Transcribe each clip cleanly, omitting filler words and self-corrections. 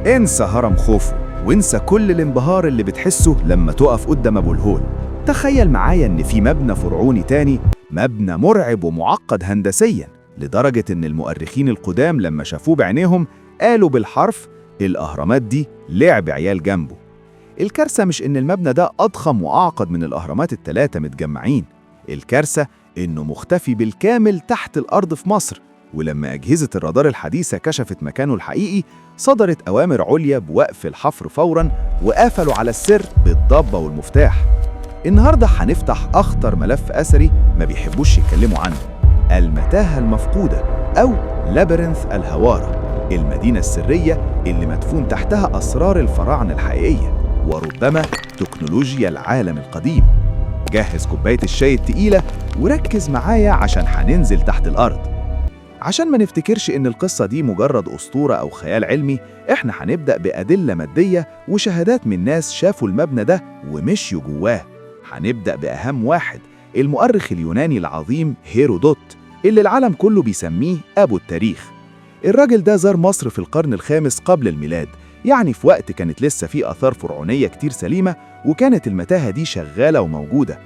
انسى هرم خوفو وانسى كل الانبهار اللي بتحسه لما تقف قدام أبو الهول. تخيل معايا إن في مبنى فرعوني تاني، مبنى مرعب ومعقد هندسيا لدرجة إن المؤرخين القدام لما شافوه بعينيهم قالوا بالحرف: الأهرامات دي لعب عيال جنبه. الكارثة مش إن المبنى ده أضخم وأعقد من الأهرامات الثلاثة متجمعين، الكارثة إنه مختفي بالكامل تحت الأرض في مصر. ولما أجهزة الرادار الحديثة كشفت مكانه الحقيقي، صدرت أوامر عليا بوقف الحفر فوراً، وقفلوا على السر بالضبة والمفتاح. النهاردة هنفتح أخطر ملف أثري ما بيحبوش يتكلموا عنه، المتاهة المفقودة أو labyrinth الهوارة، المدينة السرية اللي مدفون تحتها أسرار الفراعنة الحقيقية وربما تكنولوجيا العالم القديم. جهز كوباية الشاي التقيلة وركز معايا عشان هننزل تحت الأرض. عشان ما نفتكرش إن القصة دي مجرد أسطورة أو خيال علمي، إحنا هنبدأ بأدلة مادية وشهادات من ناس شافوا المبنى ده ومشيوا جواه. هنبدأ بأهم واحد، المؤرخ اليوناني العظيم هيرودوت، اللي العالم كله بيسميه أبو التاريخ. الراجل ده زار مصر في القرن الخامس قبل الميلاد، يعني في وقت كانت لسه في آثار فرعونية كتير سليمة وكانت المتاهة دي شغالة وموجودة.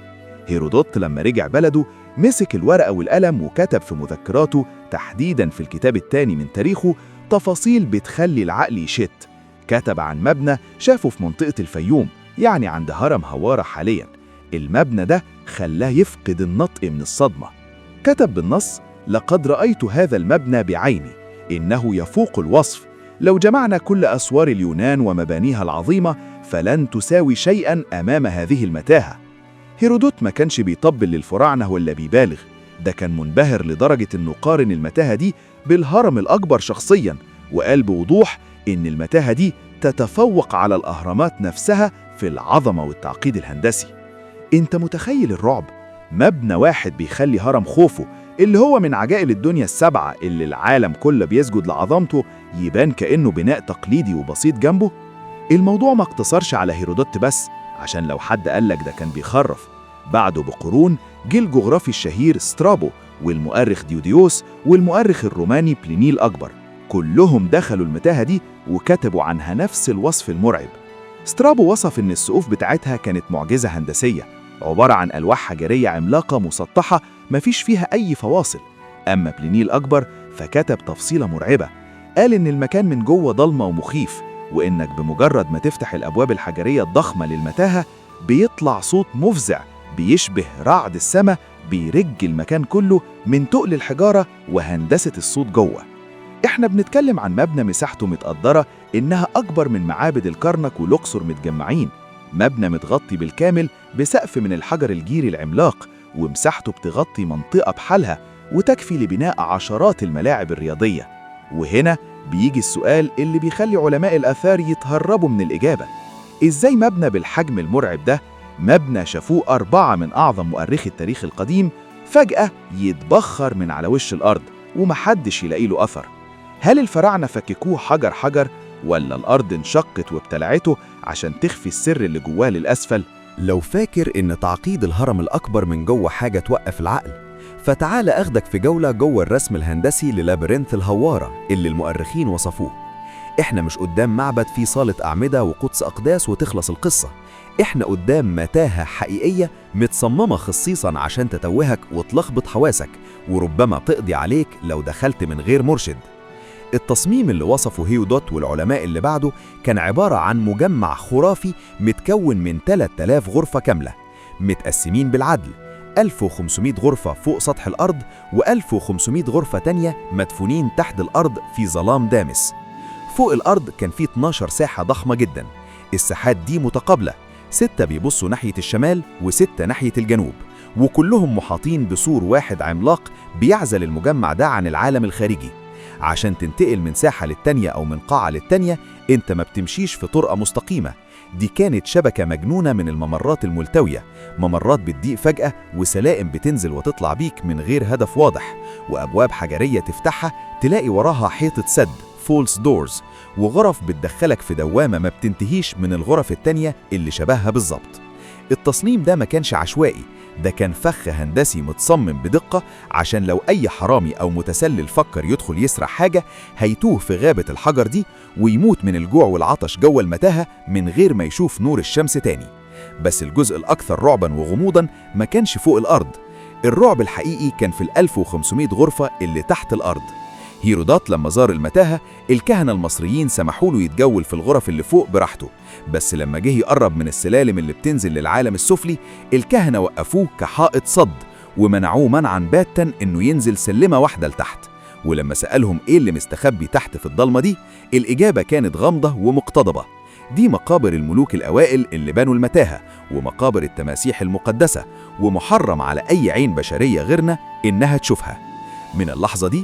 هيرودوت لما رجع بلده مسك الورقة والقلم وكتب في مذكراته، تحديداً في الكتاب الثاني من تاريخه، تفاصيل بتخلي العقل يشت. كتب عن مبنى شافه في منطقة الفيوم، يعني عند هرم هوارة حالياً. المبنى ده خلاه يفقد النطق من الصدمة. كتب بالنص: لقد رأيت هذا المبنى بعيني، إنه يفوق الوصف. لو جمعنا كل أسوار اليونان ومبانيها العظيمة فلن تساوي شيئاً أمام هذه المتاهة. هيرودوت ما كانش بيطبل للفراعنة ولا بيبالغ، ده كان منبهر لدرجة إنه قارن المتاهة دي بالهرم الأكبر شخصياً، وقال بوضوح إن المتاهة دي تتفوق على الأهرامات نفسها في العظمة والتعقيد الهندسي. أنت متخيل الرعب؟ مبنى واحد بيخلي هرم خوفو، اللي هو من عجائب الدنيا السبعة اللي العالم كله بيسجد لعظمته، يبان كأنه بناء تقليدي وبسيط جنبه. الموضوع ما اقتصرش على هيرودوت بس، عشان لو حد قالك ده كان بيخرف. بعده بقرون جه الجغرافي الشهير سترابو والمؤرخ ديوديوس والمؤرخ الروماني بليني الأكبر، كلهم دخلوا المتاهة دي وكتبوا عنها نفس الوصف المرعب. سترابو وصف إن السقوف بتاعتها كانت معجزة هندسية، عبارة عن ألواح حجرية عملاقة مسطحة مفيش فيها أي فواصل. أما بليني الأكبر فكتب تفصيلة مرعبة، قال إن المكان من جوه ضلمة ومخيف، وإنك بمجرد ما تفتح الأبواب الحجرية الضخمة للمتاهة بيطلع صوت مفزع بيشبه رعد السماء بيرج المكان كله من تقل الحجارة وهندسة الصوت جوه. إحنا بنتكلم عن مبنى مساحته متقدرة إنها أكبر من معابد الكرنك والأقصر متجمعين، مبنى متغطي بالكامل بسقف من الحجر الجيري العملاق، ومساحته بتغطي منطقة بحالها وتكفي لبناء عشرات الملاعب الرياضية. وهنا بيجي السؤال اللي بيخلي علماء الآثار يتهربوا من الإجابة: إزاي مبنى بالحجم المرعب ده، مبنى شافوه 4 من أعظم مؤرخي التاريخ القديم، فجأة يتبخر من على وش الأرض ومحدش يلاقي له أثر؟ هل الفراعنة فككوه حجر حجر، ولا الأرض انشقت وابتلعته عشان تخفي السر اللي جواه للأسفل؟ لو فاكر إن تعقيد الهرم الأكبر من جوه حاجة توقف العقل، فتعال أخدك في جولة جوه الرسم الهندسي لل labyrinth الهوارة اللي المؤرخين وصفوه. إحنا مش قدام معبد فيه صالة أعمدة وقدس أقداس وتخلص القصة، إحنا قدام متاهة حقيقية متصممة خصيصا عشان تتوهك وتلخبط حواسك، وربما تقضي عليك لو دخلت من غير مرشد. التصميم اللي وصفه هيودوت والعلماء اللي بعده كان عبارة عن مجمع خرافي متكون من 3000 غرفة كاملة متقسمين بالعدل، 1500 غرفة فوق سطح الأرض و1500 غرفة تانية مدفونين تحت الأرض في ظلام دامس. فوق الأرض كان في 12 ساحة ضخمة جدا، الساحات دي متقابلة، 6 بيبصوا ناحية الشمال و6 ناحية الجنوب، وكلهم محاطين بسور واحد عملاق بيعزل المجمع ده عن العالم الخارجي. عشان تنتقل من ساحة للتانية أو من قاعة للتانية أنت ما بتمشيش في طرقة مستقيمة، دي كانت شبكة مجنونة من الممرات الملتوية، ممرات بتضيق فجأة وسلائم بتنزل وتطلع بيك من غير هدف واضح، وأبواب حجرية تفتحها تلاقي وراها حيطة سد false doors، وغرف بتدخلك في دوامة ما بتنتهيش من الغرف التانية اللي شبهها بالظبط. التصميم ده ما كانش عشوائي، ده كان فخ هندسي متصمم بدقة عشان لو أي حرامي أو متسلل فكر يدخل يسرق حاجة هيتوه في غابة الحجر دي ويموت من الجوع والعطش جوه المتاهة من غير ما يشوف نور الشمس تاني. بس الجزء الأكثر رعباً وغموضاً ما كانش فوق الأرض، الرعب الحقيقي كان في 1500 غرفة اللي تحت الأرض. هيرودوت لما زار المتاهة الكهنة المصريين سمحوا له يتجول في الغرف اللي فوق براحته، بس لما جه يقرب من السلالم اللي بتنزل للعالم السفلي الكهنة وقفوه كحائط صد ومنعوه منعا باتا إنه ينزل سلمة واحدة لتحت. ولما سألهم إيه اللي مستخبي تحت في الضلمة دي، الإجابة كانت غامضة ومقتضبة: دي مقابر الملوك الأوائل اللي بنوا المتاهة ومقابر التماسيح المقدسة، ومحرم على أي عين بشرية غيرنا إنها تشوفها. من اللحظة دي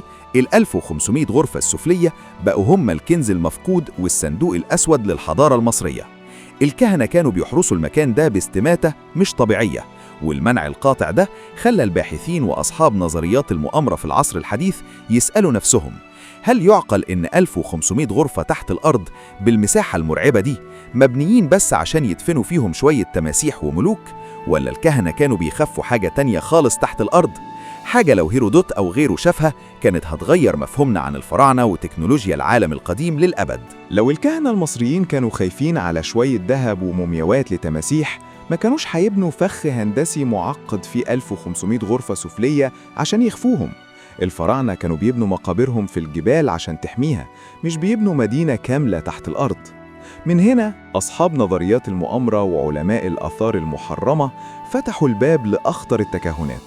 1500 غرفة السفلية بقوا هم الكنز المفقود والصندوق الأسود للحضارة المصرية. الكهنة كانوا بيحرسوا المكان ده باستماتة مش طبيعية، والمنع القاطع ده خلى الباحثين وأصحاب نظريات المؤامرة في العصر الحديث يسألوا نفسهم: هل يعقل إن 1500 غرفة تحت الأرض بالمساحة المرعبة دي مبنيين بس عشان يدفنوا فيهم شوية تماسيح وملوك؟ ولا الكهنة كانوا بيخفوا حاجة تانية خالص تحت الأرض؟ حاجة لو هيرودوت أو غيره شافها كانت هتغير مفهومنا عن الفراعنة وتكنولوجيا العالم القديم للأبد. لو الكهنة المصريين كانوا خايفين على شوية ذهب ومومياوات لتماسيح، ما كانوش هيبنوا فخ هندسي معقد فيه 1500 غرفة سفلية عشان يخفوهم. الفراعنة كانوا بيبنوا مقابرهم في الجبال عشان تحميها، مش بيبنوا مدينة كاملة تحت الأرض. من هنا أصحاب نظريات المؤامرة وعلماء الآثار المحرمة فتحوا الباب لأخطر التكهنات.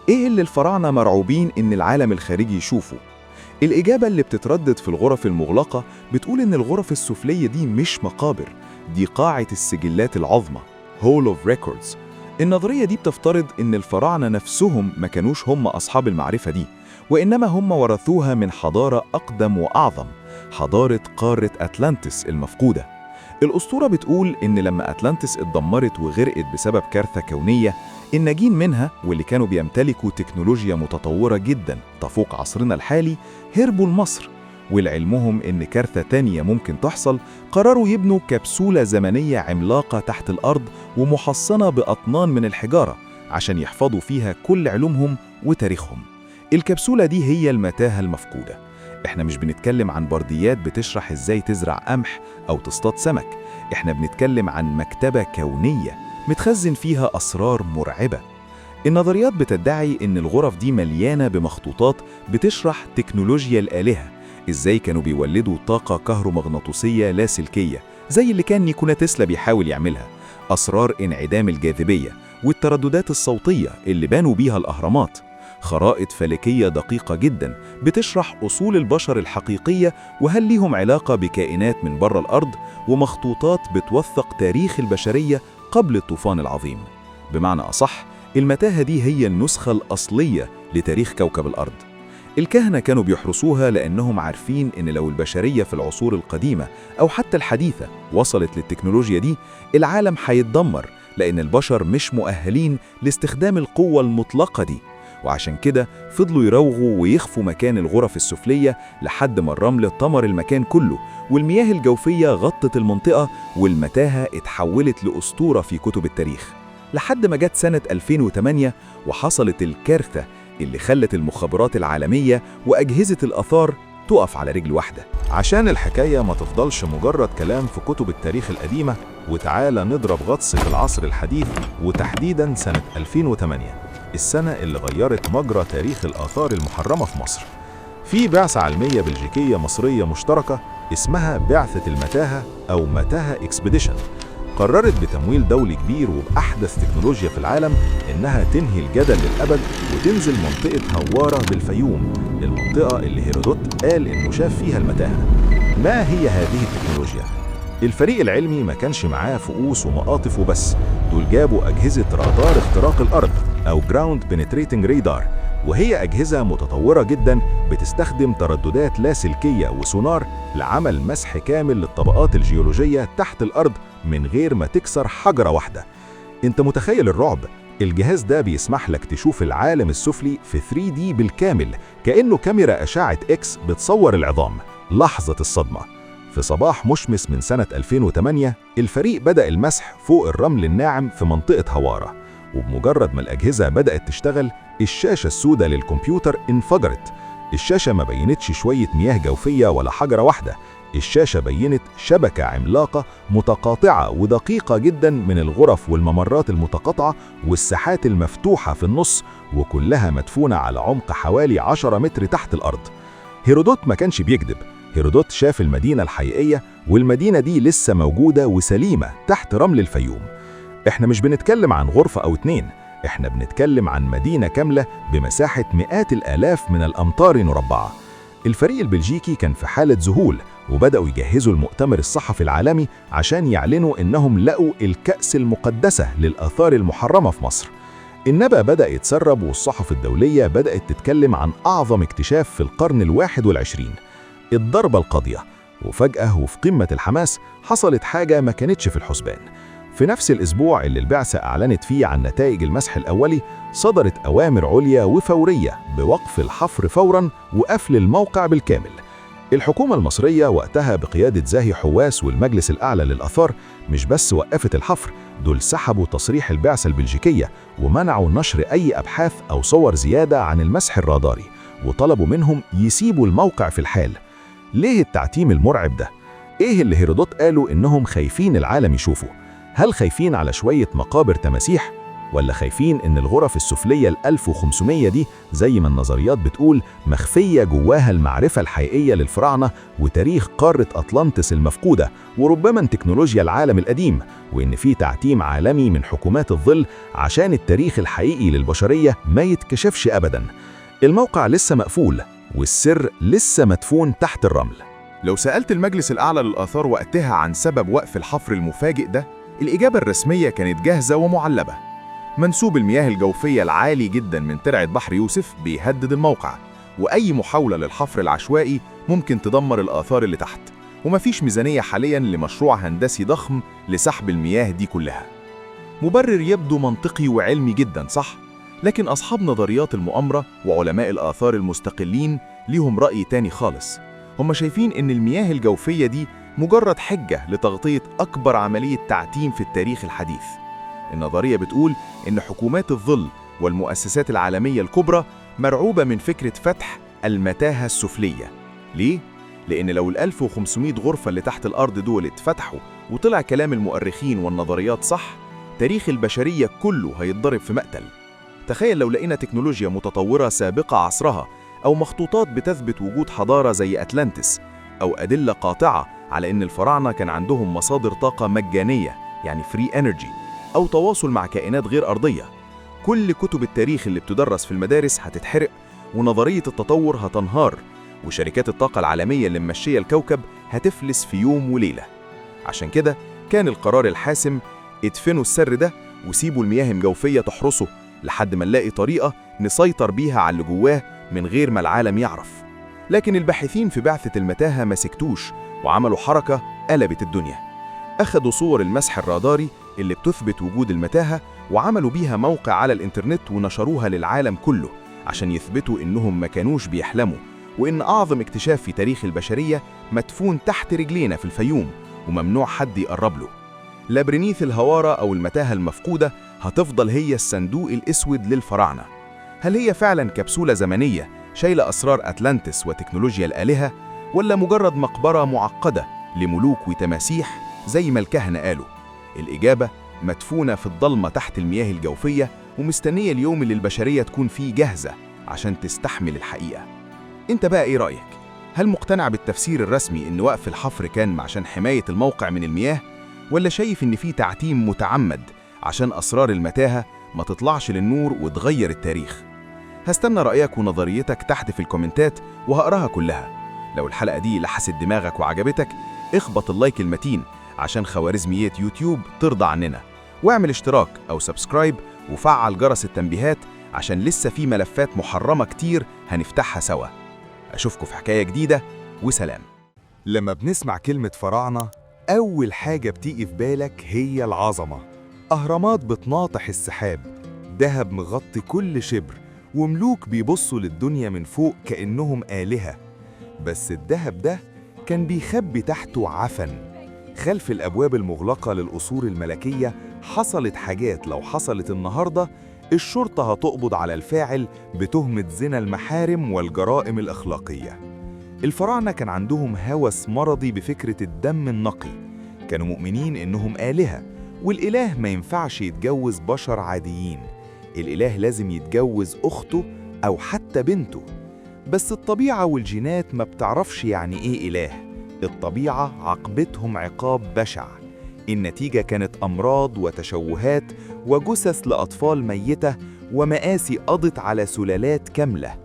إيه اللي الفراعنة مرعوبين إن العالم الخارجي يشوفه؟ الإجابة اللي بتتردد في الغرف المغلقة بتقول إن الغرف السفلية دي مش مقابر، دي قاعة السجلات العظمى، Hall of Records. النظرية دي بتفترض إن الفراعنة نفسهم ما كانوش هم أصحاب المعرفة دي، وإنما هم ورثوها من حضارة أقدم وأعظم، حضارة قارة أتلانتس المفقودة. الأسطورة بتقول إن لما أتلانتس اتدمرت وغرقت بسبب كارثة كونية، الناجين منها واللي كانوا بيمتلكوا تكنولوجيا متطورة جدا تفوق عصرنا الحالي هربوا لمصر، ولعلمهم إن كارثة تانية ممكن تحصل قرروا يبنوا كبسولة زمنية عملاقة تحت الأرض ومحصنة بأطنان من الحجارة عشان يحفظوا فيها كل علومهم وتاريخهم. الكبسولة دي هي المتاهة المفقودة. احنا مش بنتكلم عن برديات بتشرح ازاي تزرع قمح أو تصطاد سمك، احنا بنتكلم عن مكتبة كونية متخزن فيها أسرار مرعبة. النظريات بتدعي إن الغرف دي مليانة بمخطوطات بتشرح تكنولوجيا الآلهة، إزاي كانوا بيولدوا طاقة كهرومغناطيسية لاسلكية زي اللي كان نيكولا تسلا بيحاول يعملها، أسرار انعدام الجاذبية والترددات الصوتية اللي بانوا بيها الأهرامات، خرائط فلكية دقيقة جدا بتشرح أصول البشر الحقيقية وهل ليهم علاقة بكائنات من بره الأرض، ومخطوطات بتوثق تاريخ البشرية قبل الطوفان العظيم. بمعنى أصح، المتاهة دي هي النسخة الأصلية لتاريخ كوكب الأرض. الكهنة كانوا بيحرسوها لأنهم عارفين إن لو البشرية في العصور القديمة أو حتى الحديثة وصلت للتكنولوجيا دي، العالم هيتدمر، لأن البشر مش مؤهلين لاستخدام القوة المطلقة دي. وعشان كده فضلوا يراوغوا ويخفوا مكان الغرف السفلية لحد ما الرمل طمر المكان كله، والمياه الجوفية غطت المنطقة، والمتاهة اتحولت لأسطورة في كتب التاريخ. لحد ما جت سنة 2008 وحصلت الكارثة اللي خلت المخابرات العالمية وأجهزة الآثار تقف على رجل واحدة. عشان الحكاية ما تفضلش مجرد كلام في كتب التاريخ القديمة، وتعالى نضرب غطس في العصر الحديث، وتحديداً سنة 2008، السنة اللي غيرت مجرى تاريخ الآثار المحرمة في مصر. في بعثة علمية بلجيكية مصرية مشتركة اسمها بعثة المتاهة أو متاهة Expedition، قررت بتمويل دولي كبير وبأحدث تكنولوجيا في العالم إنها تنهي الجدل للأبد وتنزل منطقة هوارة بالفيوم، المنطقة اللي هيرودوت قال إنه شاف فيها المتاهة. ما هي هذه التكنولوجيا؟ الفريق العلمي ما كانش معاه فؤوس ومقاطف وبس، دول جابوا أجهزة رادار اختراق الأرض أو Ground Penetrating Radar، وهي أجهزة متطورة جدا بتستخدم ترددات لاسلكية وسونار لعمل مسح كامل للطبقات الجيولوجية تحت الأرض من غير ما تكسر حجرة واحدة. انت متخيل الرعب؟ الجهاز ده بيسمح لك تشوف العالم السفلي في 3D بالكامل، كأنه كاميرا أشعة إكس بتصور العظام. لحظة الصدمة. في صباح مشمس من سنة 2008 الفريق بدأ المسح فوق الرمل الناعم في منطقة هوارة، وبمجرد ما الأجهزة بدأت تشتغل الشاشة السوداء للكمبيوتر انفجرت. الشاشة ما بينتش شوية مياه جوفية ولا حجرة واحدة، الشاشة بينت شبكة عملاقة متقاطعة ودقيقة جدا من الغرف والممرات المتقاطعة والساحات المفتوحة في النص، وكلها مدفونة على عمق حوالي 10 متر تحت الأرض. هيرودوت ما كانش بيكذب، هيرودوت شاف المدينة الحقيقية، والمدينة دي لسه موجودة وسليمة تحت رمل الفيوم. احنا مش بنتكلم عن غرفة أو اتنين، احنا بنتكلم عن مدينة كاملة بمساحة مئات الآلاف من الأمتار المربعة. الفريق البلجيكي كان في حالة ذهول، وبدأوا يجهزوا المؤتمر الصحفي العالمي عشان يعلنوا إنهم لقوا الكأس المقدسة للآثار المحرمة في مصر. النبأ بدأ يتسرب، والصحف الدولية بدأت تتكلم عن أعظم اكتشاف في القرن 21، الضربة القاضية. وفجأة وفي قمة الحماس حصلت حاجة ما كانتش في الحسبان. في نفس الأسبوع اللي البعثة أعلنت فيه عن نتائج المسح الأولي، صدرت أوامر عليا وفورية بوقف الحفر فوراً وقفل الموقع بالكامل. الحكومة المصرية وقتها بقيادة زاهي حواس والمجلس الأعلى للآثار مش بس وقفت الحفر، دول سحبوا تصريح البعثة البلجيكية ومنعوا نشر أي أبحاث أو صور زيادة عن المسح الراداري، وطلبوا منهم يسيبوا الموقع في الحال. ليه التعتيم المرعب ده؟ إيه اللي هيرودوت قالوا إنهم خايفين العالم يشوفه؟ هل خايفين على شوية مقابر تماسيح؟ ولا خايفين إن الغرف السفلية 1500 دي زي ما النظريات بتقول مخفية جواها المعرفة الحقيقية للفراعنة وتاريخ قارة أطلانتس المفقودة وربما تكنولوجيا العالم القديم، وإن في تعتيم عالمي من حكومات الظل عشان التاريخ الحقيقي للبشرية ما يتكشفش أبداً؟ الموقع لسه مقفول والسر لسه مدفون تحت الرمل. لو سألت المجلس الأعلى للآثار وقتها عن سبب وقف الحفر المفاجئ ده، الإجابة الرسمية كانت جاهزة ومعلبة. منسوب المياه الجوفية العالي جدا من ترعة بحر يوسف بيهدد الموقع، وأي محاولة للحفر العشوائي ممكن تدمر الآثار اللي تحت، ومفيش ميزانية حاليا لمشروع هندسي ضخم لسحب المياه دي كلها. مبرر يبدو منطقي وعلمي جدا، صح؟ لكن أصحاب نظريات المؤامرة وعلماء الآثار المستقلين ليهم رأي تاني خالص. هم شايفين إن المياه الجوفية دي مجرد حجة لتغطية أكبر عملية تعتيم في التاريخ الحديث. النظرية بتقول إن حكومات الظل والمؤسسات العالمية الكبرى مرعوبة من فكرة فتح المتاهة السفلية. ليه؟ لأن لو 1500 غرفة اللي تحت الأرض دول اتفتحوا وطلع كلام المؤرخين والنظريات صح، تاريخ البشرية كله هيتضرب في مقتل. تخيل لو لقينا تكنولوجيا متطورة سابقة عصرها، أو مخطوطات بتثبت وجود حضارة زي أتلانتس، أو أدلة قاطعة على إن الفراعنة كان عندهم مصادر طاقة مجانية، يعني free energy، أو تواصل مع كائنات غير أرضية. كل كتب التاريخ اللي بتدرس في المدارس هتتحرق، ونظرية التطور هتنهار، وشركات الطاقة العالمية اللي ممشية الكوكب هتفلس في يوم وليلة. عشان كده كان القرار الحاسم: ادفنوا السر ده وسيبوا المياه الجوفية تحرسه لحد ما نلاقي طريقة نسيطر بيها على اللي جواه من غير ما العالم يعرف. لكن الباحثين في بعثة المتاهة ما سكتوش وعملوا حركة قلبت الدنيا. أخدوا صور المسح الراداري اللي بتثبت وجود المتاهة وعملوا بيها موقع على الإنترنت ونشروها للعالم كله عشان يثبتوا إنهم ما كانوش بيحلموا، وإن أعظم اكتشاف في تاريخ البشرية مدفون تحت رجلينا في الفيوم وممنوع حد يقرب له. لابرينيث الهوارة أو المتاهة المفقودة هتفضل هي الصندوق الأسود للفراعنة. هل هي فعلا كبسولة زمنية شايلة أسرار أتلانتس وتكنولوجيا الآلهة، ولا مجرد مقبرة معقدة لملوك وتماسيح زي ما الكهنة قالوا؟ الإجابة مدفونة في الضلمة تحت المياه الجوفية، ومستنية اليوم اللي البشرية تكون فيه جاهزة عشان تستحمل الحقيقة. انت بقى ايه رأيك؟ هل مقتنع بالتفسير الرسمي إن وقف الحفر كان عشان حماية الموقع من المياه، ولا شايف إن في تعتيم متعمد عشان أسرار المتاهة ما تطلعش للنور وتغير التاريخ؟ هستنى رأيك ونظريتك تحت في الكومنتات وهقراها كلها. لو الحلقة دي لحست دماغك وعجبتك، اخبط ال like المتين عشان خوارزميات يوتيوب ترضى عننا، واعمل اشتراك أو subscribe وفعل جرس التنبيهات عشان لسه في ملفات محرمة كتير هنفتحها سوا. أشوفكم في حكاية جديدة، وسلام. لما بنسمع كلمة فراعنة، أول حاجة بتيجي في بالك هي العظمة. أهرامات بتناطح السحاب، دهب مغطي كل شبر، وملوك بيبصوا للدنيا من فوق كأنهم آلهة. بس الدهب ده كان بيخبي تحته عفن. خلف الأبواب المغلقة للقصور الملكية حصلت حاجات لو حصلت النهاردة الشرطة هتقبض على الفاعل بتهمة زنا المحارم والجرائم الأخلاقية. الفراعنة كان عندهم هوس مرضي بفكرة الدم النقي. كانوا مؤمنين إنهم آلهة، والإله ما ينفعش يتجوز بشر عاديين. الإله لازم يتجوز أخته أو حتى بنته. بس الطبيعة والجينات ما بتعرفش يعني إيه إله. الطبيعة عاقبتهم عقاب بشع. النتيجة كانت أمراض وتشوهات وجثث لأطفال ميتة ومآسي قضت على سلالات كاملة.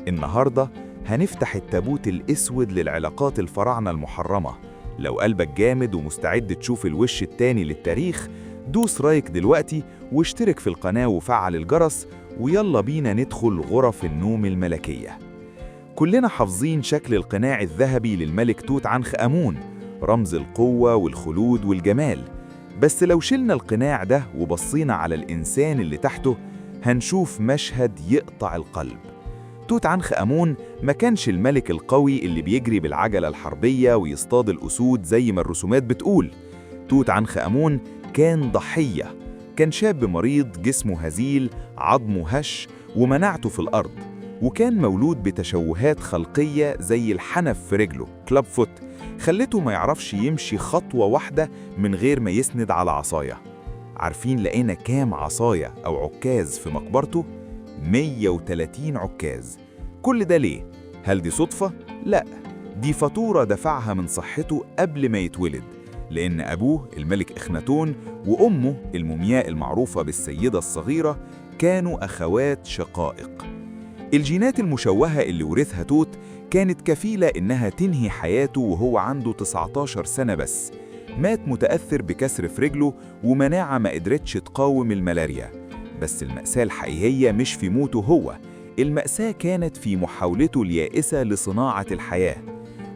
النهاردة هنفتح التابوت الأسود للعلاقات الفراعنة المحرمة. لو قلبك جامد ومستعد تشوف الوش التاني للتاريخ، دوس like دلوقتي واشترك في القناة وفعل الجرس، ويلا بينا ندخل غرف النوم الملكية. كلنا حافظين شكل القناع الذهبي للملك توت عنخ آمون، رمز القوة والخلود والجمال. بس لو شلنا القناع ده وبصينا على الإنسان اللي تحته هنشوف مشهد يقطع القلب. توت عنخ آمون ما كانش الملك القوي اللي بيجري بالعجلة الحربية ويصطاد الأسود زي ما الرسومات بتقول. توت عنخ آمون كان ضحية. كان شاب مريض، جسمه هزيل، عظمه هش، ومناعته في الأرض، وكان مولود بتشوهات خلقية زي الحنف في رجله، club foot، خلته ما يعرفش يمشي خطوة واحدة من غير ما يسند على عصاية. عارفين لقينا كام عصاية أو عكاز في مقبرته؟ 130 عكاز. كل ده ليه؟ هل دي صدفة؟ لا، دي فاتورة دفعها من صحته قبل ما يتولد، لأن أبوه الملك إخناتون وأمه المومياء المعروفة بالسيدة الصغيرة كانوا أخوات شقائق. الجينات المشوهة اللي ورثها توت كانت كفيلة إنها تنهي حياته وهو عنده 19 سنة بس. مات متأثر بكسر في رجله ومناعة ما قدرتش تقاوم الملاريا. بس المأساة الحقيقية مش في موته هو، المأساة كانت في محاولته اليائسة لصناعة الحياة.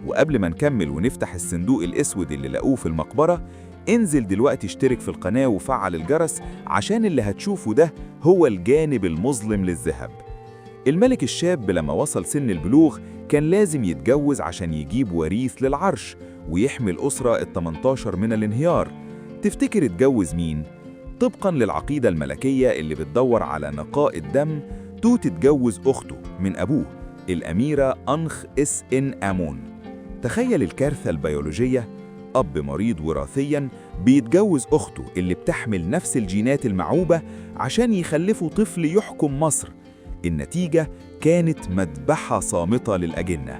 وقبل ما نكمل ونفتح الصندوق الأسود اللي لقوه في المقبرة، انزل دلوقتي اشترك في القناة وفعل الجرس، عشان اللي هتشوفه ده هو الجانب المظلم للذهب. الملك الشاب لما وصل سن البلوغ كان لازم يتجوز عشان يجيب وريث للعرش ويحمي الأسرة ال18 من الانهيار. تفتكر اتجوز مين؟ طبقاً للعقيدة الملكية اللي بتدور على نقاء الدم، توت اتجوز أخته من أبوه الأميرة أنخ إس إن آمون. تخيل الكارثة البيولوجية، أب مريض وراثياً بيتجوز أخته اللي بتحمل نفس الجينات المعوبة عشان يخلفوا طفل يحكم مصر. النتيجة كانت مذبحة صامتة للأجنة.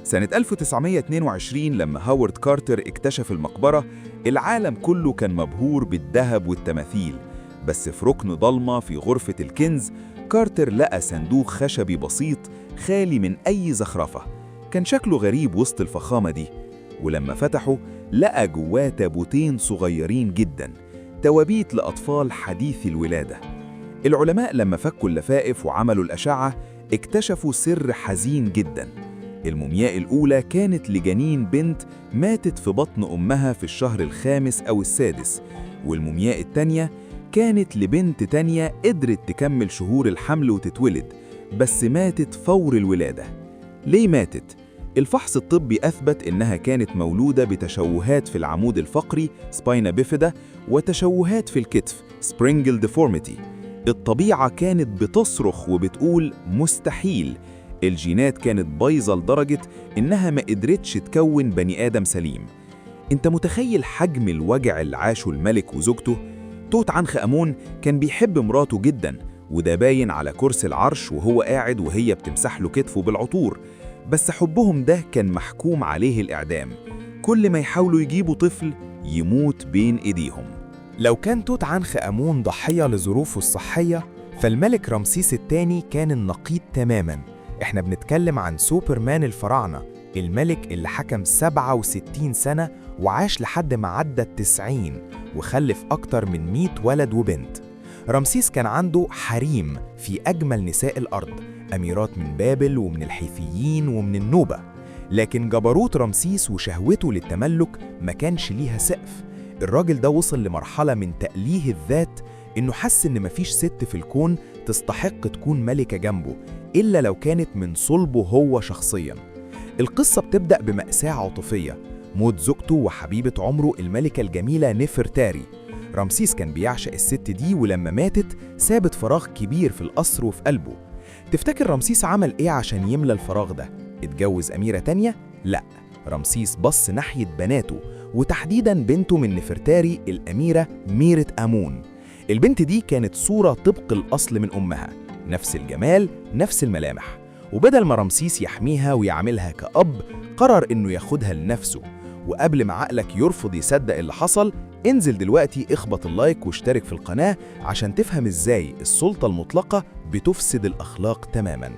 سنة 1922 لما هاورد كارتر اكتشف المقبرة، العالم كله كان مبهور بالذهب والتماثيل. بس في ركن ضلمة في غرفة الكنز، كارتر لقى صندوق خشبي بسيط خالي من أي زخرفة. كان شكله غريب وسط الفخامة دي. ولما فتحه لقى جواه تابوتين صغيرين جدا، توابيت لأطفال حديثي الولادة. العلماء لما فكوا اللفائف وعملوا الأشعة اكتشفوا سر حزين جدا. المومياء الأولى كانت لجنين بنت ماتت في بطن أمها في الشهر الخامس أو السادس، والمومياء الثانية كانت لبنت تانية قدرت تكمل شهور الحمل وتتولد، بس ماتت فور الولادة. ليه ماتت؟ الفحص الطبي أثبت إنها كانت مولودة بتشوهات في العمود الفقري spina bifida وتشوهات في الكتف Sprengel deformity. الطبيعة كانت بتصرخ وبتقول مستحيل. الجينات كانت بايظة لدرجة إنها ما قدرتش تكون بني آدم سليم. أنت متخيل حجم الوجع اللي عاشه الملك وزوجته؟ توت عنخ آمون كان بيحب مراته جدا، وده باين على كرسي العرش وهو قاعد وهي بتمسح له كتفه بالعطور. بس حبهم ده كان محكوم عليه الإعدام. كل ما يحاولوا يجيبوا طفل يموت بين إيديهم. لو كان توت عنخ آمون ضحية لظروفه الصحية، فالملك رمسيس الثاني كان النقيض تماماً. احنا بنتكلم عن سوبرمان الفراعنة، الملك اللي حكم 67 سنة وعاش لحد ما عدى 90 وخلف أكتر من 100 ولد وبنت. رمسيس كان عنده حريم في أجمل نساء الأرض، أميرات من بابل ومن الحيثيين ومن النوبة. لكن جبروت رمسيس وشهوته للتملك ما كانش ليها سقف. الراجل ده وصل لمرحلة من تأليه الذات إنه حس إن مفيش ست في الكون تستحق تكون ملكة جنبه إلا لو كانت من صلبه هو شخصياً. القصة بتبدأ بمأساة عاطفية، موت زوجته وحبيبة عمره الملكة الجميلة نفرتاري. رمسيس كان بيعشق الست دي، ولما ماتت سابت فراغ كبير في القصر وفي قلبه. تفتكر رمسيس عمل إيه عشان يملى الفراغ ده؟ اتجوز أميرة تانية؟ لا، رمسيس بص ناحية بناته، وتحديداً بنته من نفرتاري الأميرة ميرة آمون. البنت دي كانت صورة طبق الأصل من أمها، نفس الجمال نفس الملامح. وبدل ما رمسيس يحميها ويعملها كأب، قرر إنه ياخدها لنفسه. وقبل ما عقلك يرفض يصدق اللي حصل، انزل دلوقتي اخبط اللايك واشترك في القناة عشان تفهم ازاي السلطة المطلقة بتفسد الأخلاق تماماً.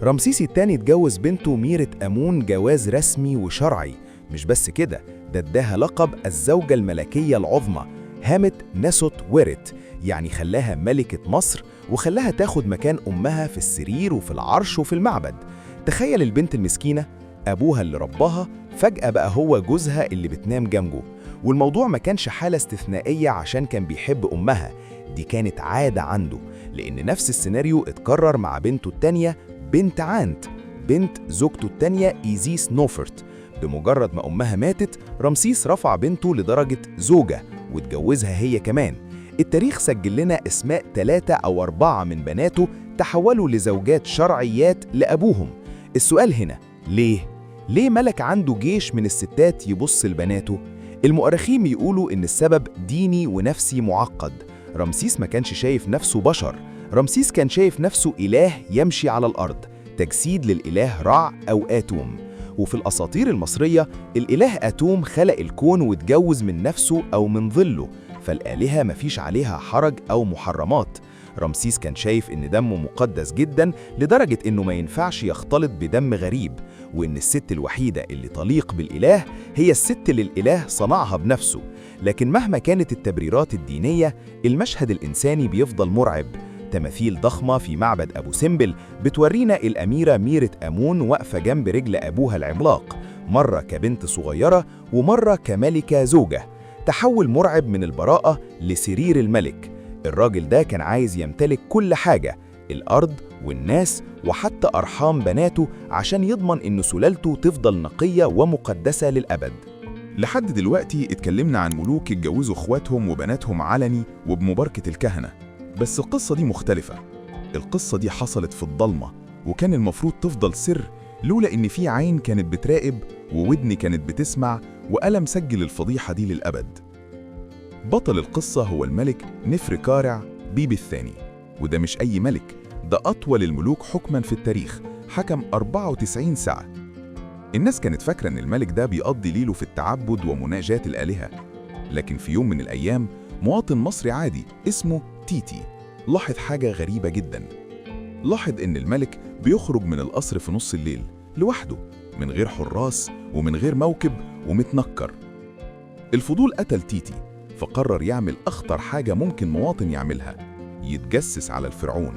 رمسيس الثاني اتجوز بنته ميرة آمون جواز رسمي وشرعي. مش بس كده، ده اداها لقب الزوجة الملكية العظمى هامت نسوت ويرت، يعني خلاها ملكة مصر وخلاها تاخد مكان أمها في السرير وفي العرش وفي المعبد. تخيل البنت المسكينة، أبوها اللي رباها فجأة بقى هو جوزها اللي بتنام جنبه. والموضوع ما كانش حالة استثنائية عشان كان بيحب أمها، دي كانت عادة عنده، لأن نفس السيناريو اتكرر مع بنته التانية بنت عانت، بنت زوجته التانية إيزيس نوفرت. بمجرد ما أمها ماتت، رمسيس رفع بنته لدرجة زوجة واتجوزها هي كمان. التاريخ سجل لنا أسماء 3 أو 4 من بناته تحولوا لزوجات شرعيات لأبوهم. السؤال هنا، ليه؟ ليه ملك عنده جيش من الستات يبص لبناته؟ المؤرخين بيقولوا إن السبب ديني ونفسي معقد. رمسيس ما كانش شايف نفسه بشر، رمسيس كان شايف نفسه إله يمشي على الأرض، تجسيد للإله رع أو آتوم. وفي الأساطير المصرية الإله آتوم خلق الكون واتجوز من نفسه أو من ظله، فالآلهة مفيش عليها حرج أو محرمات. رمسيس كان شايف إن دمه مقدس جدا لدرجة إنه ما ينفعش يختلط بدم غريب، وإن الست الوحيدة اللي تليق بالإله هي الست اللي الإله صنعها بنفسه. لكن مهما كانت التبريرات الدينية، المشهد الإنساني بيفضل مرعب. تماثيل ضخمة في معبد أبو سمبل بتورينا الأميرة ميرة آمون واقفة جنب رجل أبوها العملاق، مرة كبنت صغيرة ومرة كملكة زوجة. تحول مرعب من البراءة لسرير الملك. الراجل ده كان عايز يمتلك كل حاجة، الأرض والناس وحتى أرحام بناته، عشان يضمن إن سلالته تفضل نقية ومقدسة للأبد. لحد دلوقتي اتكلمنا عن ملوك اتجوزوا اخواتهم وبناتهم علني وبمباركة الكهنة، بس القصة دي مختلفة. القصة دي حصلت في الضلمة، وكان المفروض تفضل سر لولا إن في عين كانت بتراقب وودن كانت بتسمع وقلم سجل الفضيحة دي للأبد. بطل القصة هو الملك نفركارع بيبي الثاني، وده مش أي ملك، ده أطول الملوك حكماً في التاريخ، حكم 94 ساعة. الناس كانت فاكرة إن الملك ده بيقضي ليله في التعبد ومناجاة الآلهة، لكن في يوم من الأيام مواطن مصري عادي اسمه تيتي لاحظ حاجة غريبة جداً. لاحظ إن الملك بيخرج من القصر في نص الليل لوحده، من غير حراس ومن غير موكب ومتنكر. الفضول قتل تيتي، فقرر يعمل أخطر حاجة ممكن مواطن يعملها، يتجسس على الفرعون.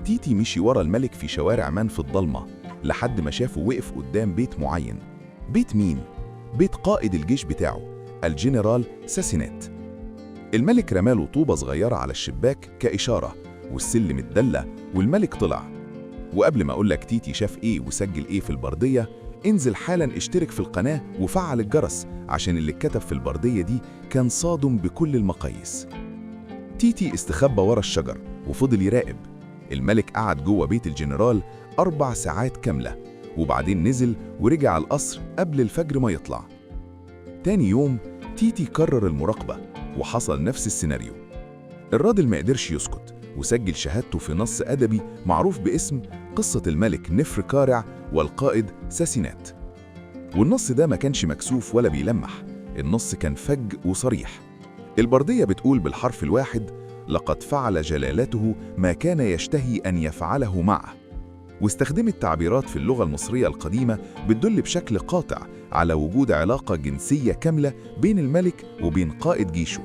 تيتي مشي ورا الملك في شوارع مان في الضلمة لحد ما شافه وقف قدام بيت معين. بيت مين؟ بيت قائد الجيش بتاعه، الجنرال ساسينات. الملك رماله طوبة صغيرة على الشباك كإشارة، والسلم اتدلى والملك طلع. وقبل ما أقولك تيتي شاف إيه وسجل إيه في البردية، انزل حالا اشترك في القناة وفعل الجرس، عشان اللي اتكتب في البردية دي كان صادم بكل المقاييس. تيتي استخبى ورا الشجر وفضل يراقب. الملك قعد جوه بيت الجنرال 4 ساعات كاملة، وبعدين نزل ورجع القصر قبل الفجر ما يطلع. تاني يوم تيتي كرر المراقبة وحصل نفس السيناريو. الراجل ما قدرش يسكت وسجل شهادته في نص أدبي معروف باسم قصة الملك نفركارع والقائد ساسينات. والنص ده ما كانش مكسوف ولا بيلمح، النص كان فج وصريح. البردية بتقول بالحرف الواحد: لقد فعل جلالته ما كان يشتهي أن يفعله معه. واستخدمت تعبيرات في اللغة المصرية القديمة بتدل بشكل قاطع على وجود علاقة جنسية كاملة بين الملك وبين قائد جيشه.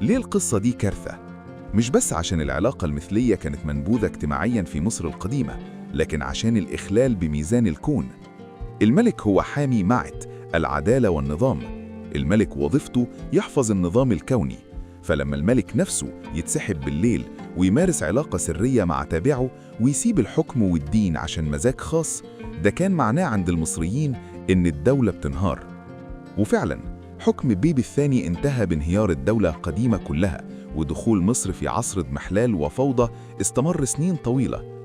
ليه القصة دي كارثة؟ مش بس عشان العلاقة المثلية كانت منبوذة اجتماعياً في مصر القديمة، لكن عشان الإخلال بميزان الكون. الملك هو حامي معت العدالة والنظام. الملك وظيفته يحفظ النظام الكوني، فلما الملك نفسه يتسحب بالليل ويمارس علاقة سرية مع تابعه ويسيب الحكم والدين عشان مزاج خاص، ده كان معناه عند المصريين إن الدولة بتنهار. وفعلاً حكم بيبي الثاني انتهى بانهيار الدولة القديمة كلها ودخول مصر في عصر اضمحلال وفوضى استمر سنين طويلة.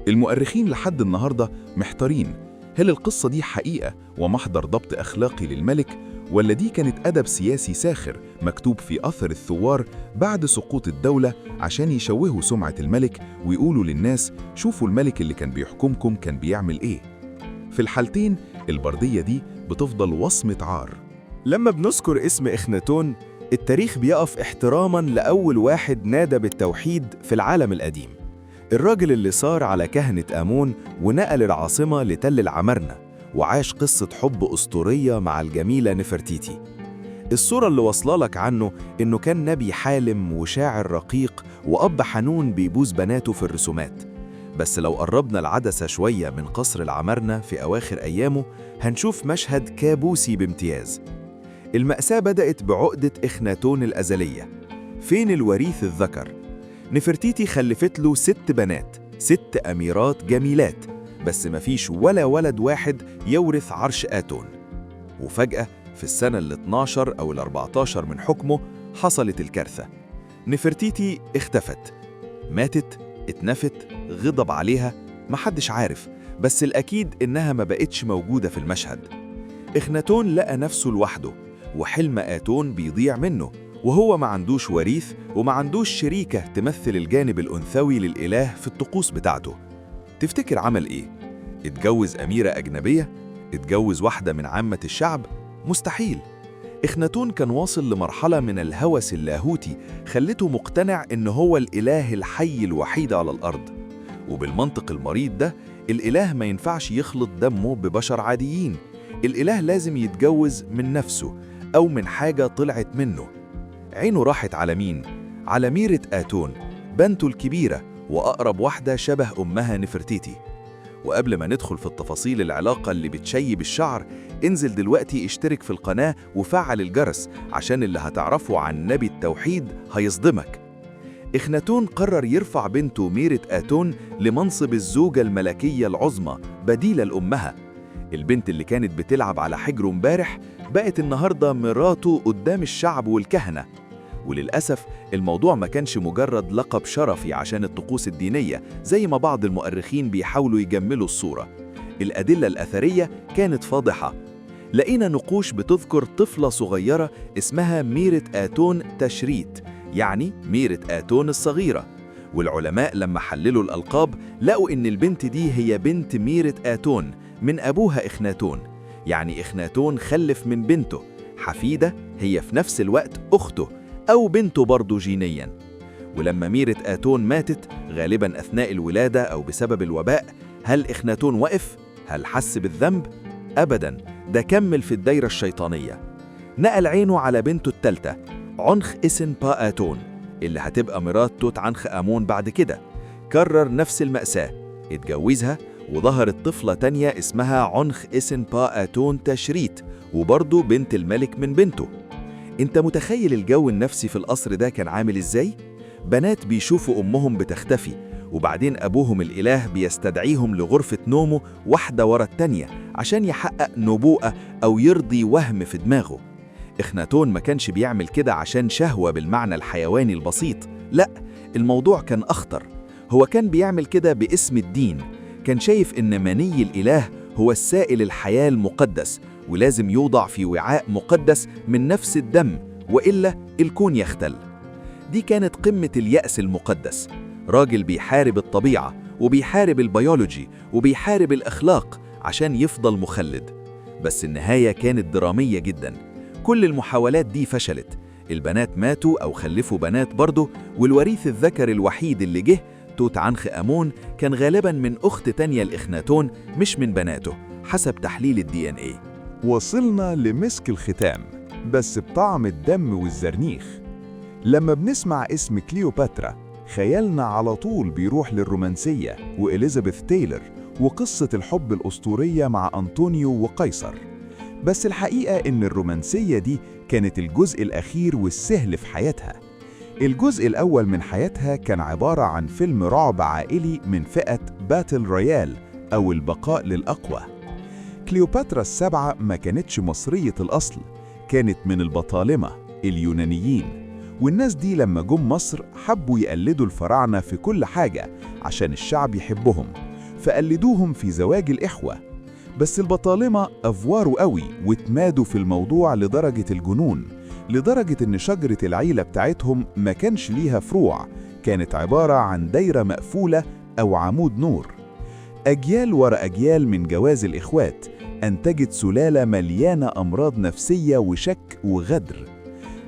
المؤرخين لحد النهاردة محتارين، هل القصة دي حقيقة ومحضر ضبط أخلاقي للملك، ولا دي كانت أدب سياسي ساخر مكتوب في أثر الثوار بعد سقوط الدولة عشان يشوهوا سمعة الملك ويقولوا للناس شوفوا الملك اللي كان بيحكمكم كان بيعمل إيه؟ في الحالتين البردية دي بتفضل وصمة عار. لما بنذكر اسم إخناتون، التاريخ بيقف احتراماً لأول واحد نادى بالتوحيد في العالم القديم، الراجل اللي صار على كهنة آمون ونقل العاصمة لتل العمارنة وعاش قصة حب أسطورية مع الجميلة نفرتيتي. الصورة اللي وصلالك لك عنه إنه كان نبي حالم وشاعر رقيق وأب حنون بيبوس بناته في الرسومات. بس لو قربنا العدسة شوية من قصر العمارنة في أواخر أيامه هنشوف مشهد كابوسي بامتياز. المأساة بدأت بعقدة إخناتون الأزلية. فين الوريث الذكر؟ نفرتيتي خلفت له 6 بنات، 6 أميرات جميلات، بس مفيش ولا ولد واحد يورث عرش آتون. وفجأة في السنة ال 12 أو ال 14 من حكمه حصلت الكارثة. نفرتيتي اختفت، ماتت، اتنفت، غضب عليها، محدش عارف، بس الأكيد إنها ما بقتش موجودة في المشهد. إخناتون لقى نفسه لوحده، وحلم آتون بيضيع منه، وهو ما عندوش وريث وما عندوش شريكة تمثل الجانب الأنثوي للإله في الطقوس بتاعته. تفتكر عمل إيه؟ اتجوز أميرة أجنبية؟ اتجوز واحدة من عامة الشعب؟ مستحيل. إخناتون كان واصل لمرحلة من الهوس اللاهوتي خلته مقتنع إن هو الإله الحي الوحيد على الأرض، وبالمنطق المريض ده الإله ما ينفعش يخلط دمه ببشر عاديين، الإله لازم يتجوز من نفسه أو من حاجة طلعت منه. عينه راحت على مين؟ على ميرة آتون، بنته الكبيرة وأقرب واحدة شبه أمها نفرتيتي. وقبل ما ندخل في التفاصيل العلاقة اللي بتشيب الشعر، انزل دلوقتي اشترك في القناة وفعل الجرس عشان اللي هتعرفه عن نبي التوحيد هيصدمك. إخناتون قرر يرفع بنته ميرة آتون لمنصب الزوجة الملكية العظمى بديلة لأمها. البنت اللي كانت بتلعب على حجره امبارح بقت النهاردة مراته قدام الشعب والكهنة. وللأسف الموضوع ما كانش مجرد لقب شرفي عشان الطقوس الدينية زي ما بعض المؤرخين بيحاولوا يجملوا الصورة. الأدلة الأثرية كانت فاضحة. لقينا نقوش بتذكر طفلة صغيرة اسمها ميرة آتون تشريت، يعني ميرة آتون الصغيرة. والعلماء لما حللوا الألقاب لقوا إن البنت دي هي بنت ميرة آتون من أبوها إخناتون، يعني إخناتون خلف من بنته حفيدة هي في نفس الوقت أخته أو بنته برضه جينياً. ولما ميرة آتون ماتت غالباً أثناء الولادة أو بسبب الوباء، هل إخناتون وقف؟ هل حس بالذنب؟ أبداً، ده كمل في الدايرة الشيطانية. نقل عينه على بنته الثالثة عنخ إسن با آتون اللي هتبقى مرات توت عنخ آمون بعد كده. كرر نفس المأساة، اتجوزها وظهرت طفلة تانية اسمها عنخ إسن با آتون تشريت، وبرضه بنت الملك من بنته. انت متخيل الجو النفسي في القصر ده كان عامل ازاي؟ بنات بيشوفوا أمهم بتختفي، وبعدين أبوهم الإله بيستدعيهم لغرفة نومه واحدة ورا التانية عشان يحقق نبوءة أو يرضي وهم في دماغه. إخناتون ما كانش بيعمل كده عشان شهوة بالمعنى الحيواني البسيط، لا، الموضوع كان أخطر. هو كان بيعمل كده باسم الدين، كان شايف إن مني الإله هو السائل الحياة المقدس، ولازم يوضع في وعاء مقدس من نفس الدم وإلا الكون يختل. دي كانت قمة اليأس المقدس. راجل بيحارب الطبيعة وبيحارب البيولوجي وبيحارب الأخلاق عشان يفضل مخلد. بس النهاية كانت درامية جدا. كل المحاولات دي فشلت، البنات ماتوا أو خلفوا بنات برضه، والوريث الذكر الوحيد اللي جه توت عنخ آمون كان غالبا من أخت تانية لإخناتون مش من بناته حسب تحليل الDNA. وصلنا لمسك الختام، بس بطعم الدم والزرنيخ. لما بنسمع اسم كليوباترا خيالنا على طول بيروح للرومانسية وإليزابيث تايلر وقصة الحب الأسطورية مع أنطونيو وقيصر. بس الحقيقة إن الرومانسية دي كانت الجزء الأخير والسهل في حياتها. الجزء الأول من حياتها كان عبارة عن فيلم رعب عائلي من فئة battle royale أو البقاء للأقوى. كليوباترا السبعة ما كانتش مصرية الأصل، كانت من البطالمة اليونانيين، والناس دي لما جم مصر حبوا يقلدوا الفراعنة في كل حاجة عشان الشعب يحبهم، فقلدوهم في زواج الإخوة. بس البطالمة أفواروا قوي واتمادوا في الموضوع لدرجة الجنون، لدرجة إن شجرة العيلة بتاعتهم ما كانش ليها فروع، كانت عبارة عن دايرة مقفولة أو عمود نور. أجيال ورا أجيال من جواز الإخوات أنتجت سلالة مليانة أمراض نفسية وشك وغدر.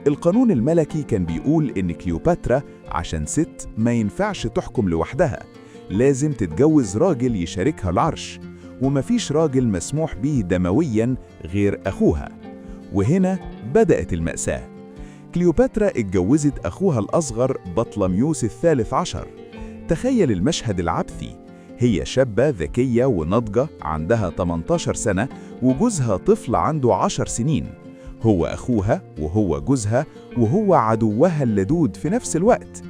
القانون الملكي كان بيقول إن كليوباترا عشان ست ما ينفعش تحكم لوحدها، لازم تتجوز راجل يشاركها العرش، ومفيش راجل مسموح به دموياً غير أخوها. وهنا بدأت المأساة. كليوباترا اتجوزت أخوها الأصغر بطلميوس الثالث عشر. تخيل المشهد العبثي، هي شابة ذكية وناضجة عندها 18 سنة، وجوزها طفل عنده 10 سنين. هو أخوها وهو جوزها وهو عدوها اللدود في نفس الوقت.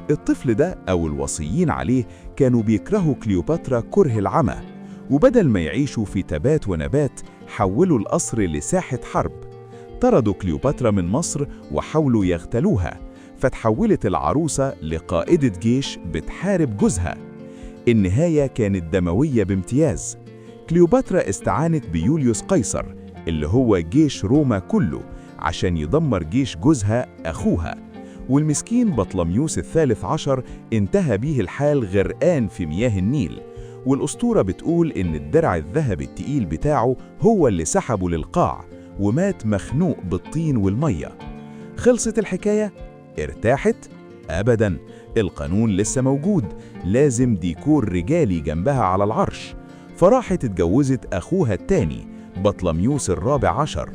الطفل ده أو الوصيين عليه كانوا بيكرهوا كليوباترا كره العمى، وبدل ما يعيشوا في تبات ونبات حولوا القصر لساحة حرب. طردوا كليوباترا من مصر وحاولوا يغتالوها، فتحولت العروسة لقائدة جيش بتحارب جوزها. النهاية كانت دموية بامتياز. كليوباترا استعانت بيوليوس قيصر اللي هو جيش روما كله عشان يدمر جيش جوزها أخوها، والمسكين بطلميوس الثالث عشر انتهى بيه الحال غرقان في مياه النيل. والأسطورة بتقول إن الدرع الذهبي التقيل بتاعه هو اللي سحبه للقاع، ومات مخنوق بالطين والمية. خلصت الحكاية؟ ارتاحت؟ أبداً، القانون لسه موجود، لازم ديكور رجالي جنبها على العرش. فراحت اتجوزت أخوها التاني بطلميوس الرابع عشر،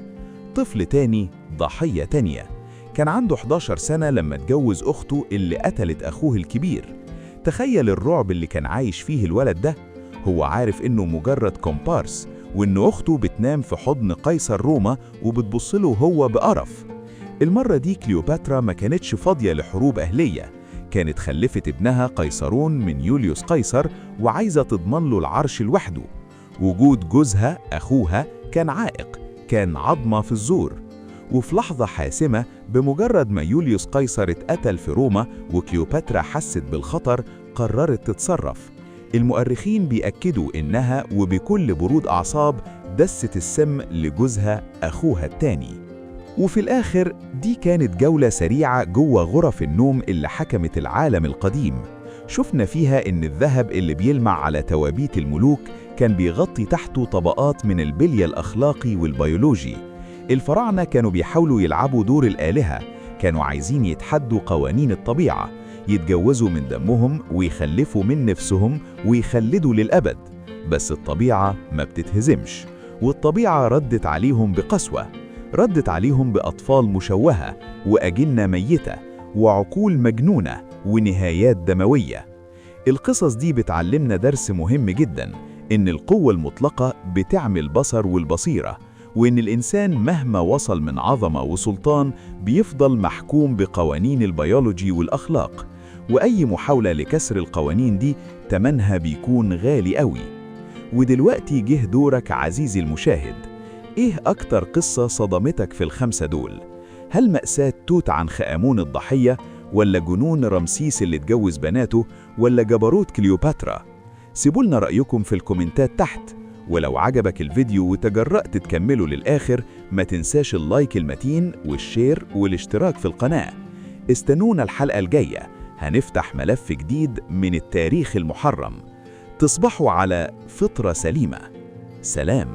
طفل تاني، ضحية تانية. كان عنده 11 سنة لما اتجوز أخته اللي قتلت أخوه الكبير. تخيل الرعب اللي كان عايش فيه الولد ده، هو عارف إنه مجرد كومبارس، وإن أخته بتنام في حضن قيصر روما وبتبصله هو بقرف. المرة دي كليوباترا ما كانتش فاضية لحروب أهلية، كانت خلفت ابنها قيصرون من يوليوس قيصر وعايزة تضمن له العرش لوحده. وجود جوزها أخوها كان عائق، كان عظمة في الزور. وفي لحظة حاسمة، بمجرد ما يوليوس قيصر اتقتل في روما وكليوباترا حست بالخطر، قررت تتصرف. المؤرخين بيأكدوا إنها وبكل برود أعصاب دست السم لجوزها أخوها التاني. وفي الآخر دي كانت جولة سريعة جوه غرف النوم اللي حكمت العالم القديم. شفنا فيها إن الذهب اللي بيلمع على توابيت الملوك كان بيغطي تحته طبقات من البلية الأخلاقي والبيولوجي. الفراعنة كانوا بيحاولوا يلعبوا دور الآلهة، كانوا عايزين يتحدوا قوانين الطبيعة، يتجوزوا من دمهم ويخلفوا من نفسهم ويخلدوا للأبد. بس الطبيعة ما بتتهزمش، والطبيعة ردت عليهم بقسوة، ردت عليهم بأطفال مشوهة وأجنة ميتة وعقول مجنونة ونهايات دموية. القصص دي بتعلمنا درس مهم جدا، إن القوة المطلقة بتعمي البصر والبصيرة، وإن الإنسان مهما وصل من عظمة وسلطان بيفضل محكوم بقوانين البيولوجي والأخلاق، وأي محاولة لكسر القوانين دي تمنها بيكون غالي قوي. ودلوقتي جه دورك عزيزي المشاهد، إيه أكتر قصة صدمتك في الخمسة دول؟ هل مأساة توت عنخ آمون الضحية، ولا جنون رمسيس اللي اتجوز بناته، ولا جبروت كليوباترا؟ سيبولنا رأيكم في الكومنتات تحت. ولو عجبك الفيديو وتجرأت تكمله للآخر، ما تنساش ال like المتين وال share والاشتراك في القناة. استنونا الحلقة الجاية، هنفتح ملف جديد من التاريخ المحرم. تصبحوا على فطرة سليمة. سلام.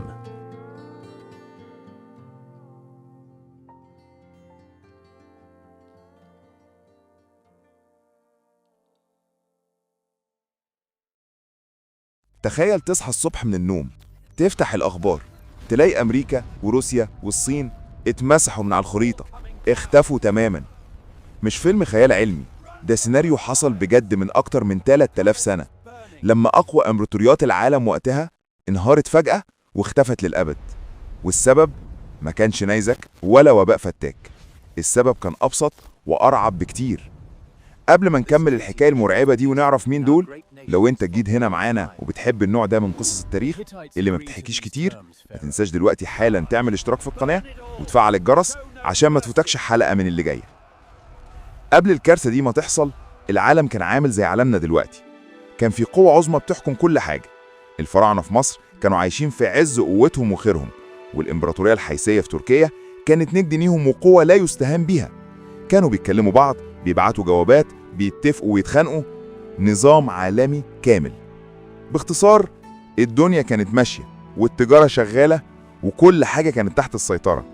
تخيل تصحى الصبح من النوم، تفتح الأخبار، تلاقي أمريكا وروسيا والصين اتمسحوا من على الخريطة، اختفوا تماما. مش فيلم خيال علمي، ده سيناريو حصل بجد من أكتر من 3000 سنة، لما أقوى إمبراطوريات العالم وقتها انهارت فجأة واختفت للأبد. والسبب ما كانش نيزك ولا وباء فتاك، السبب كان أبسط وأرعب بكتير. قبل ما نكمل الحكاية المرعبة دي ونعرف مين دول، لو انت جديد هنا معانا وبتحب النوع ده من قصص التاريخ اللي ما بتحكيش كتير، ما تنساش دلوقتي حالا تعمل اشتراك في القناة وتفعل الجرس عشان ما تفوتكش حلقة من اللي جاية. قبل الكارثة دي ما تحصل، العالم كان عامل زي عالمنا دلوقتي. كان في قوة عظمى بتحكم كل حاجة. الفراعنة في مصر كانوا عايشين في عز قوتهم وخيرهم، والإمبراطورية الحيثية في تركيا كانت ند ليهم وقوة لا يستهان بيها. كانوا بيتكلموا بعض، بيبعتوا جوابات، بيتفقوا ويتخانقوا، نظام عالمي كامل. باختصار، الدنيا كانت ماشية والتجارة شغالة وكل حاجة كانت تحت السيطرة.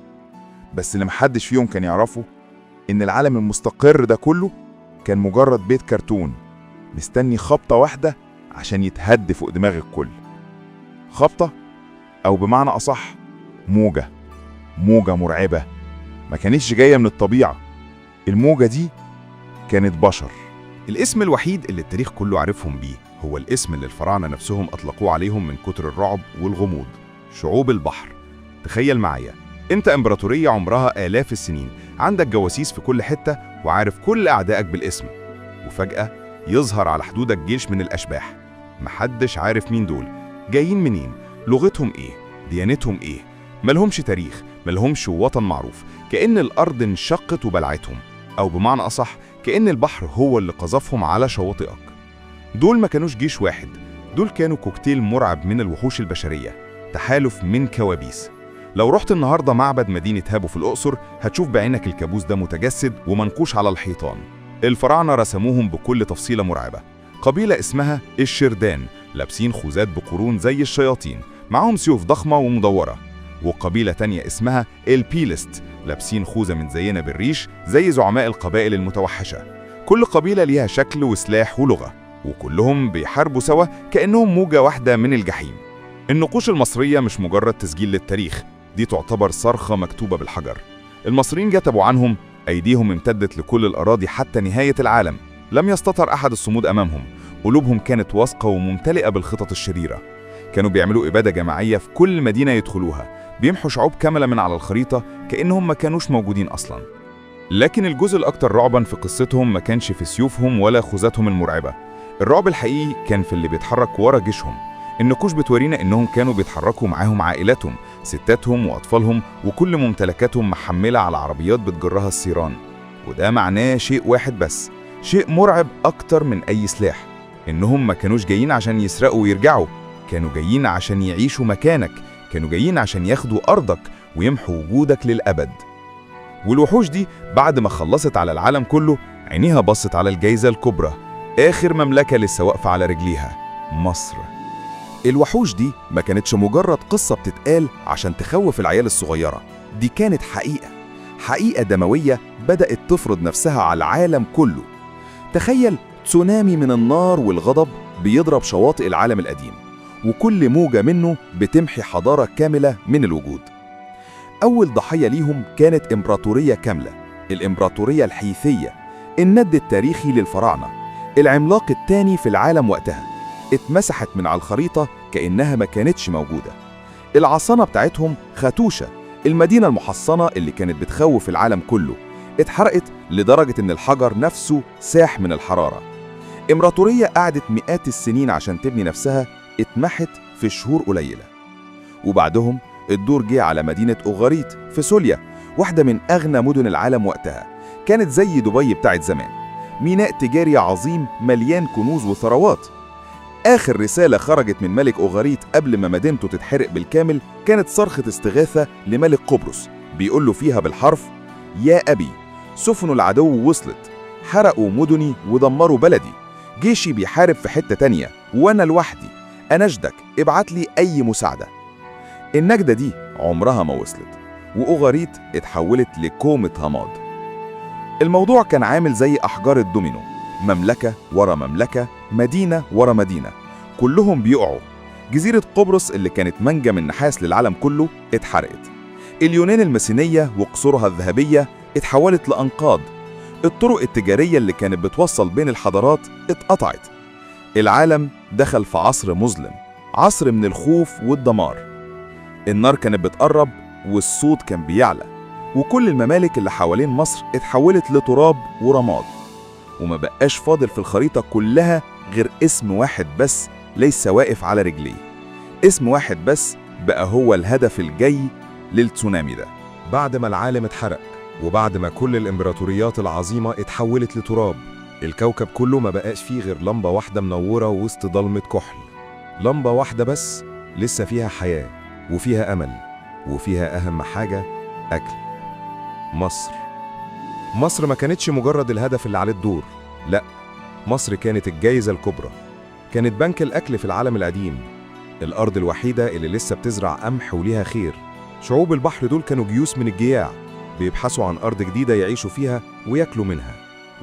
بس اللي محدش فيهم كان يعرفه إن العالم المستقر ده كله كان مجرد بيت كرتون مستني خبطة واحدة عشان يتهد فوق دماغ الكل. خبطة، أو بمعنى أصح موجة، موجة مرعبة ما كانتش جاية من الطبيعة. الموجة دي كانت بشر. الاسم الوحيد اللي التاريخ كله عارفهم بيه هو الاسم اللي الفراعنة نفسهم أطلقوه عليهم من كتر الرعب والغموض: شعوب البحر. تخيل معايا، انت امبراطورية عمرها آلاف السنين، عندك جواسيس في كل حتة وعارف كل أعدائك بالاسم، وفجأة يظهر على حدودك جيش من الأشباح. محدش عارف مين دول، جايين منين، لغتهم ايه، ديانتهم ايه، ملهمش تاريخ، ملهمش وطن معروف. كأن الأرض انشقت وبلعتهم، أو بمعنى أصح كأن البحر هو اللي قذفهم على شواطئك. دول ما كانوش جيش واحد، دول كانوا كوكتيل مرعب من الوحوش البشرية، تحالف من كوابيس. لو رحت النهاردة معبد مدينة هابو في الأقصر هتشوف بعينك الكابوس ده متجسد ومنقوش على الحيطان. الفراعنة رسموهم بكل تفصيلة مرعبة. قبيلة اسمها الشردان، لابسين خوذات بقرون زي الشياطين، معاهم سيوف ضخمة ومدورة. وقبيلة تانية اسمها البيلست، لابسين خوذة متزينة بالريش زي زعماء القبائل المتوحشة. كل قبيلة ليها شكل وسلاح ولغة، وكلهم بيحاربوا سوا كأنهم موجة واحدة من الجحيم. النقوش المصرية مش مجرد تسجيل للتاريخ، دي تعتبر صرخة مكتوبة بالحجر. المصريين كتبوا عنهم: أيديهم امتدت لكل الأراضي حتى نهاية العالم، لم يستطر أحد الصمود أمامهم، قلوبهم كانت واثقة وممتلئة بالخطط الشريرة. كانوا بيعملوا إبادة جماعية في كل مدينة يدخلوها، بيمحوا شعوب كاملة من على الخريطة كأنهم ما كانوش موجودين أصلاً. لكن الجزء الأكثر رعباً في قصتهم ما كانش في سيوفهم ولا خوذاتهم المرعبة. الرعب الحقيقي كان في اللي بيتحرك ورا جيشهم. النقوش بتورينا إنهم كانوا بيتحركوا معاهم عائلاتهم، ستاتهم وأطفالهم وكل ممتلكاتهم محملة على عربيات بتجرها السيران. وده معناه شيء واحد بس، شيء مرعب أكتر من أي سلاح، إنهم ما كانوش جايين عشان يسرقوا ويرجعوا، كانوا جايين عشان يعيشوا مكانك، كانوا جايين عشان ياخدوا أرضك ويمحوا وجودك للأبد. والوحوش دي بعد ما خلصت على العالم كله، عينيها بصت على الجايزة الكبرى، آخر مملكة لسه واقفة على رجليها، مصر. الوحوش دي ما كانتش مجرد قصة بتتقال عشان تخوف العيال الصغيرة، دي كانت حقيقة، حقيقة دموية بدأت تفرض نفسها على العالم كله. تخيل تسونامي من النار والغضب بيضرب شواطئ العالم القديم، وكل موجة منه بتمحي حضارة كاملة من الوجود. أول ضحية ليهم كانت إمبراطورية كاملة، الإمبراطورية الحيثية، الند التاريخي للفراعنة، العملاق الثاني في العالم وقتها، اتمسحت من على الخريطة كأنها ما كانتش موجودة. العاصمة بتاعتهم خاتوشة، المدينة المحصنة اللي كانت بتخوف العالم كله، اتحرقت لدرجة إن الحجر نفسه ساح من الحرارة. إمبراطورية قعدت مئات السنين عشان تبني نفسها، اتمحت في شهور قليلة. وبعدهم الدور جه على مدينة أوغاريت في سوريا، واحدة من أغنى مدن العالم وقتها، كانت زي دبي بتاعت زمان، ميناء تجاري عظيم مليان كنوز وثروات. آخر رسالة خرجت من ملك أوغاريت قبل ما مدينته تتحرق بالكامل كانت صرخة استغاثة لملك قبرص، بيقول له فيها بالحرف: يا أبي، سفن العدو وصلت، حرقوا مدني ودمروا بلدي، جيشي بيحارب في حتة تانية وأنا لوحدي، أناشدك ابعت لي أي مساعدة. النجدة دي عمرها ما وصلت، وأوغاريت اتحولت لكومة رماد. الموضوع كان عامل زي أحجار الدومينو، مملكة ورا مملكة، مدينة ورا مدينة، كلهم بيقعوا. جزيرة قبرص اللي كانت منجم النحاس للعالم كله اتحرقت. اليونان المسينية وقصورها الذهبية اتحولت لأنقاض. الطرق التجارية اللي كانت بتوصل بين الحضارات اتقطعت. العالم دخل في عصر مظلم، عصر من الخوف والدمار. النار كانت بتقرب والصوت كان بيعلى، وكل الممالك اللي حوالين مصر اتحولت لتراب ورماد. وما بقاش فاضل في الخريطة كلها غير اسم واحد بس ليس واقف على رجليه. اسم واحد بس بقى هو الهدف الجاي للتسونامي ده. بعد ما العالم اتحرق، وبعد ما كل الإمبراطوريات العظيمة اتحولت لتراب، الكوكب كله ما بقاش فيه غير لمبة واحدة منورة وسط ضلمة كحل. لمبة واحدة بس لسه فيها حياة وفيها أمل وفيها أهم حاجة، أكل. مصر. مصر ما كانتش مجرد الهدف اللي عليه الدور، لا، مصر كانت الجايزة الكبرى. كانت بنك الأكل في العالم القديم، الأرض الوحيدة اللي لسه بتزرع قمح وليها خير. شعوب البحر دول كانوا جيوش من الجياع بيبحثوا عن أرض جديدة يعيشوا فيها وياكلوا منها،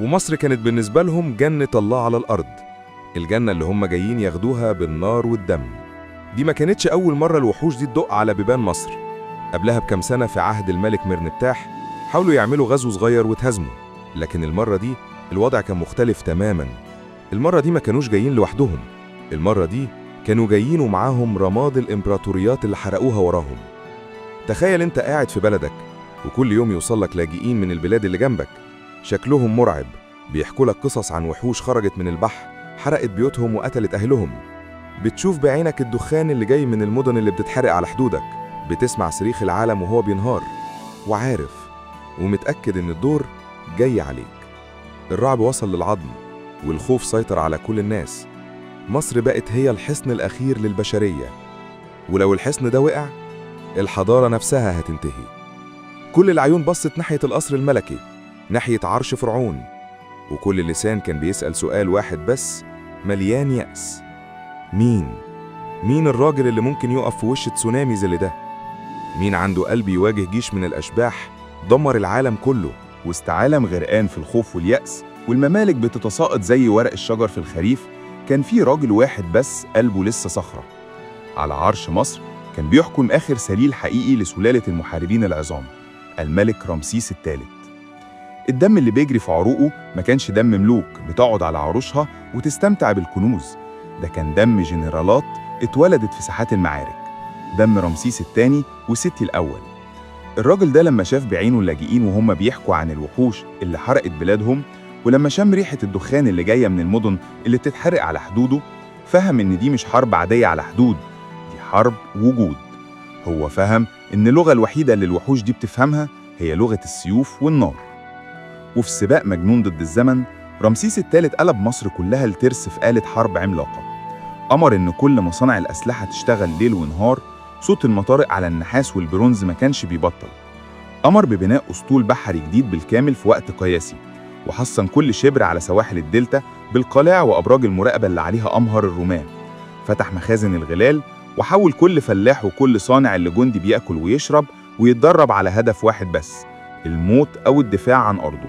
ومصر كانت بالنسبة لهم جنة الله على الأرض، الجنة اللي هم جايين ياخدوها بالنار والدم. دي ما كانتش أول مرة الوحوش دي تدق على بيبان مصر. قبلها بكام سنة في عهد الملك مرنبتاح حاولوا يعملوا غزو صغير واتهزموا، لكن المرة دي الوضع كان مختلف تماما. المرة دي ما كانوش جايين لوحدهم، المرة دي كانوا جايين ومعاهم رماد الإمبراطوريات اللي حرقوها وراهم. تخيل انت قاعد في بلدك وكل يوم يوصلك لاجئين من البلاد اللي جنبك، شكلهم مرعب، بيحكوا لك قصص عن وحوش خرجت من البحر حرقت بيوتهم وقتلت أهلهم. بتشوف بعينك الدخان اللي جاي من المدن اللي بتتحرق على حدودك، بتسمع صريخ العالم وهو بينهار، وعارف ومتأكد إن الدور جاي عليك. الرعب وصل للعظم والخوف سيطر على كل الناس. مصر بقت هي الحصن الأخير للبشرية، ولو الحصن ده وقع الحضارة نفسها هتنتهي. كل العيون بصت ناحية القصر الملكي، ناحية عرش فرعون، وكل لسان كان بيسأل سؤال واحد بس مليان يأس: مين؟ مين الراجل اللي ممكن يقف في وش تسونامي زي ده؟ مين عنده قلب يواجه جيش من الأشباح دمر العالم كله؟ وسط عالم غرقان في الخوف واليأس والممالك بتتساقط زي ورق الشجر في الخريف، كان في راجل واحد بس قلبه لسه صخرة. على عرش مصر كان بيحكم آخر سليل حقيقي لسلالة المحاربين العظام، الملك رمسيس الثالث. الدم اللي بيجري في عروقه ما كانش دم ملوك بتقعد على عروشها وتستمتع بالكنوز، ده كان دم جنرالات اتولدت في ساحات المعارك، دم رمسيس الثاني وستي الأول. الراجل ده لما شاف بعينه اللاجئين وهم بيحكوا عن الوحوش اللي حرقت بلادهم، ولما شم ريحة الدخان اللي جاية من المدن اللي بتتحرق على حدوده، فهم إن دي مش حرب عادية على حدود، دي حرب وجود. هو فهم إن اللغة الوحيدة اللي الوحوش دي بتفهمها هي لغة السيوف والنار. وفي سباق مجنون ضد الزمن، رمسيس الثالث قلب مصر كلها لترس في آلة حرب عملاقة. أمر إن كل مصانع الأسلحة تشتغل ليل ونهار، صوت المطارق على النحاس والبرونز ما كانش بيبطل. أمر ببناء أسطول بحري جديد بالكامل في وقت قياسي، وحصن كل شبر على سواحل الدلتا بالقلاع وأبراج المراقبة اللي عليها أمهر الرومان. فتح مخازن الغلال وحول كل فلاح وكل صانع اللي جندي بيأكل ويشرب ويتدرب على هدف واحد بس، الموت أو الدفاع عن أرضه.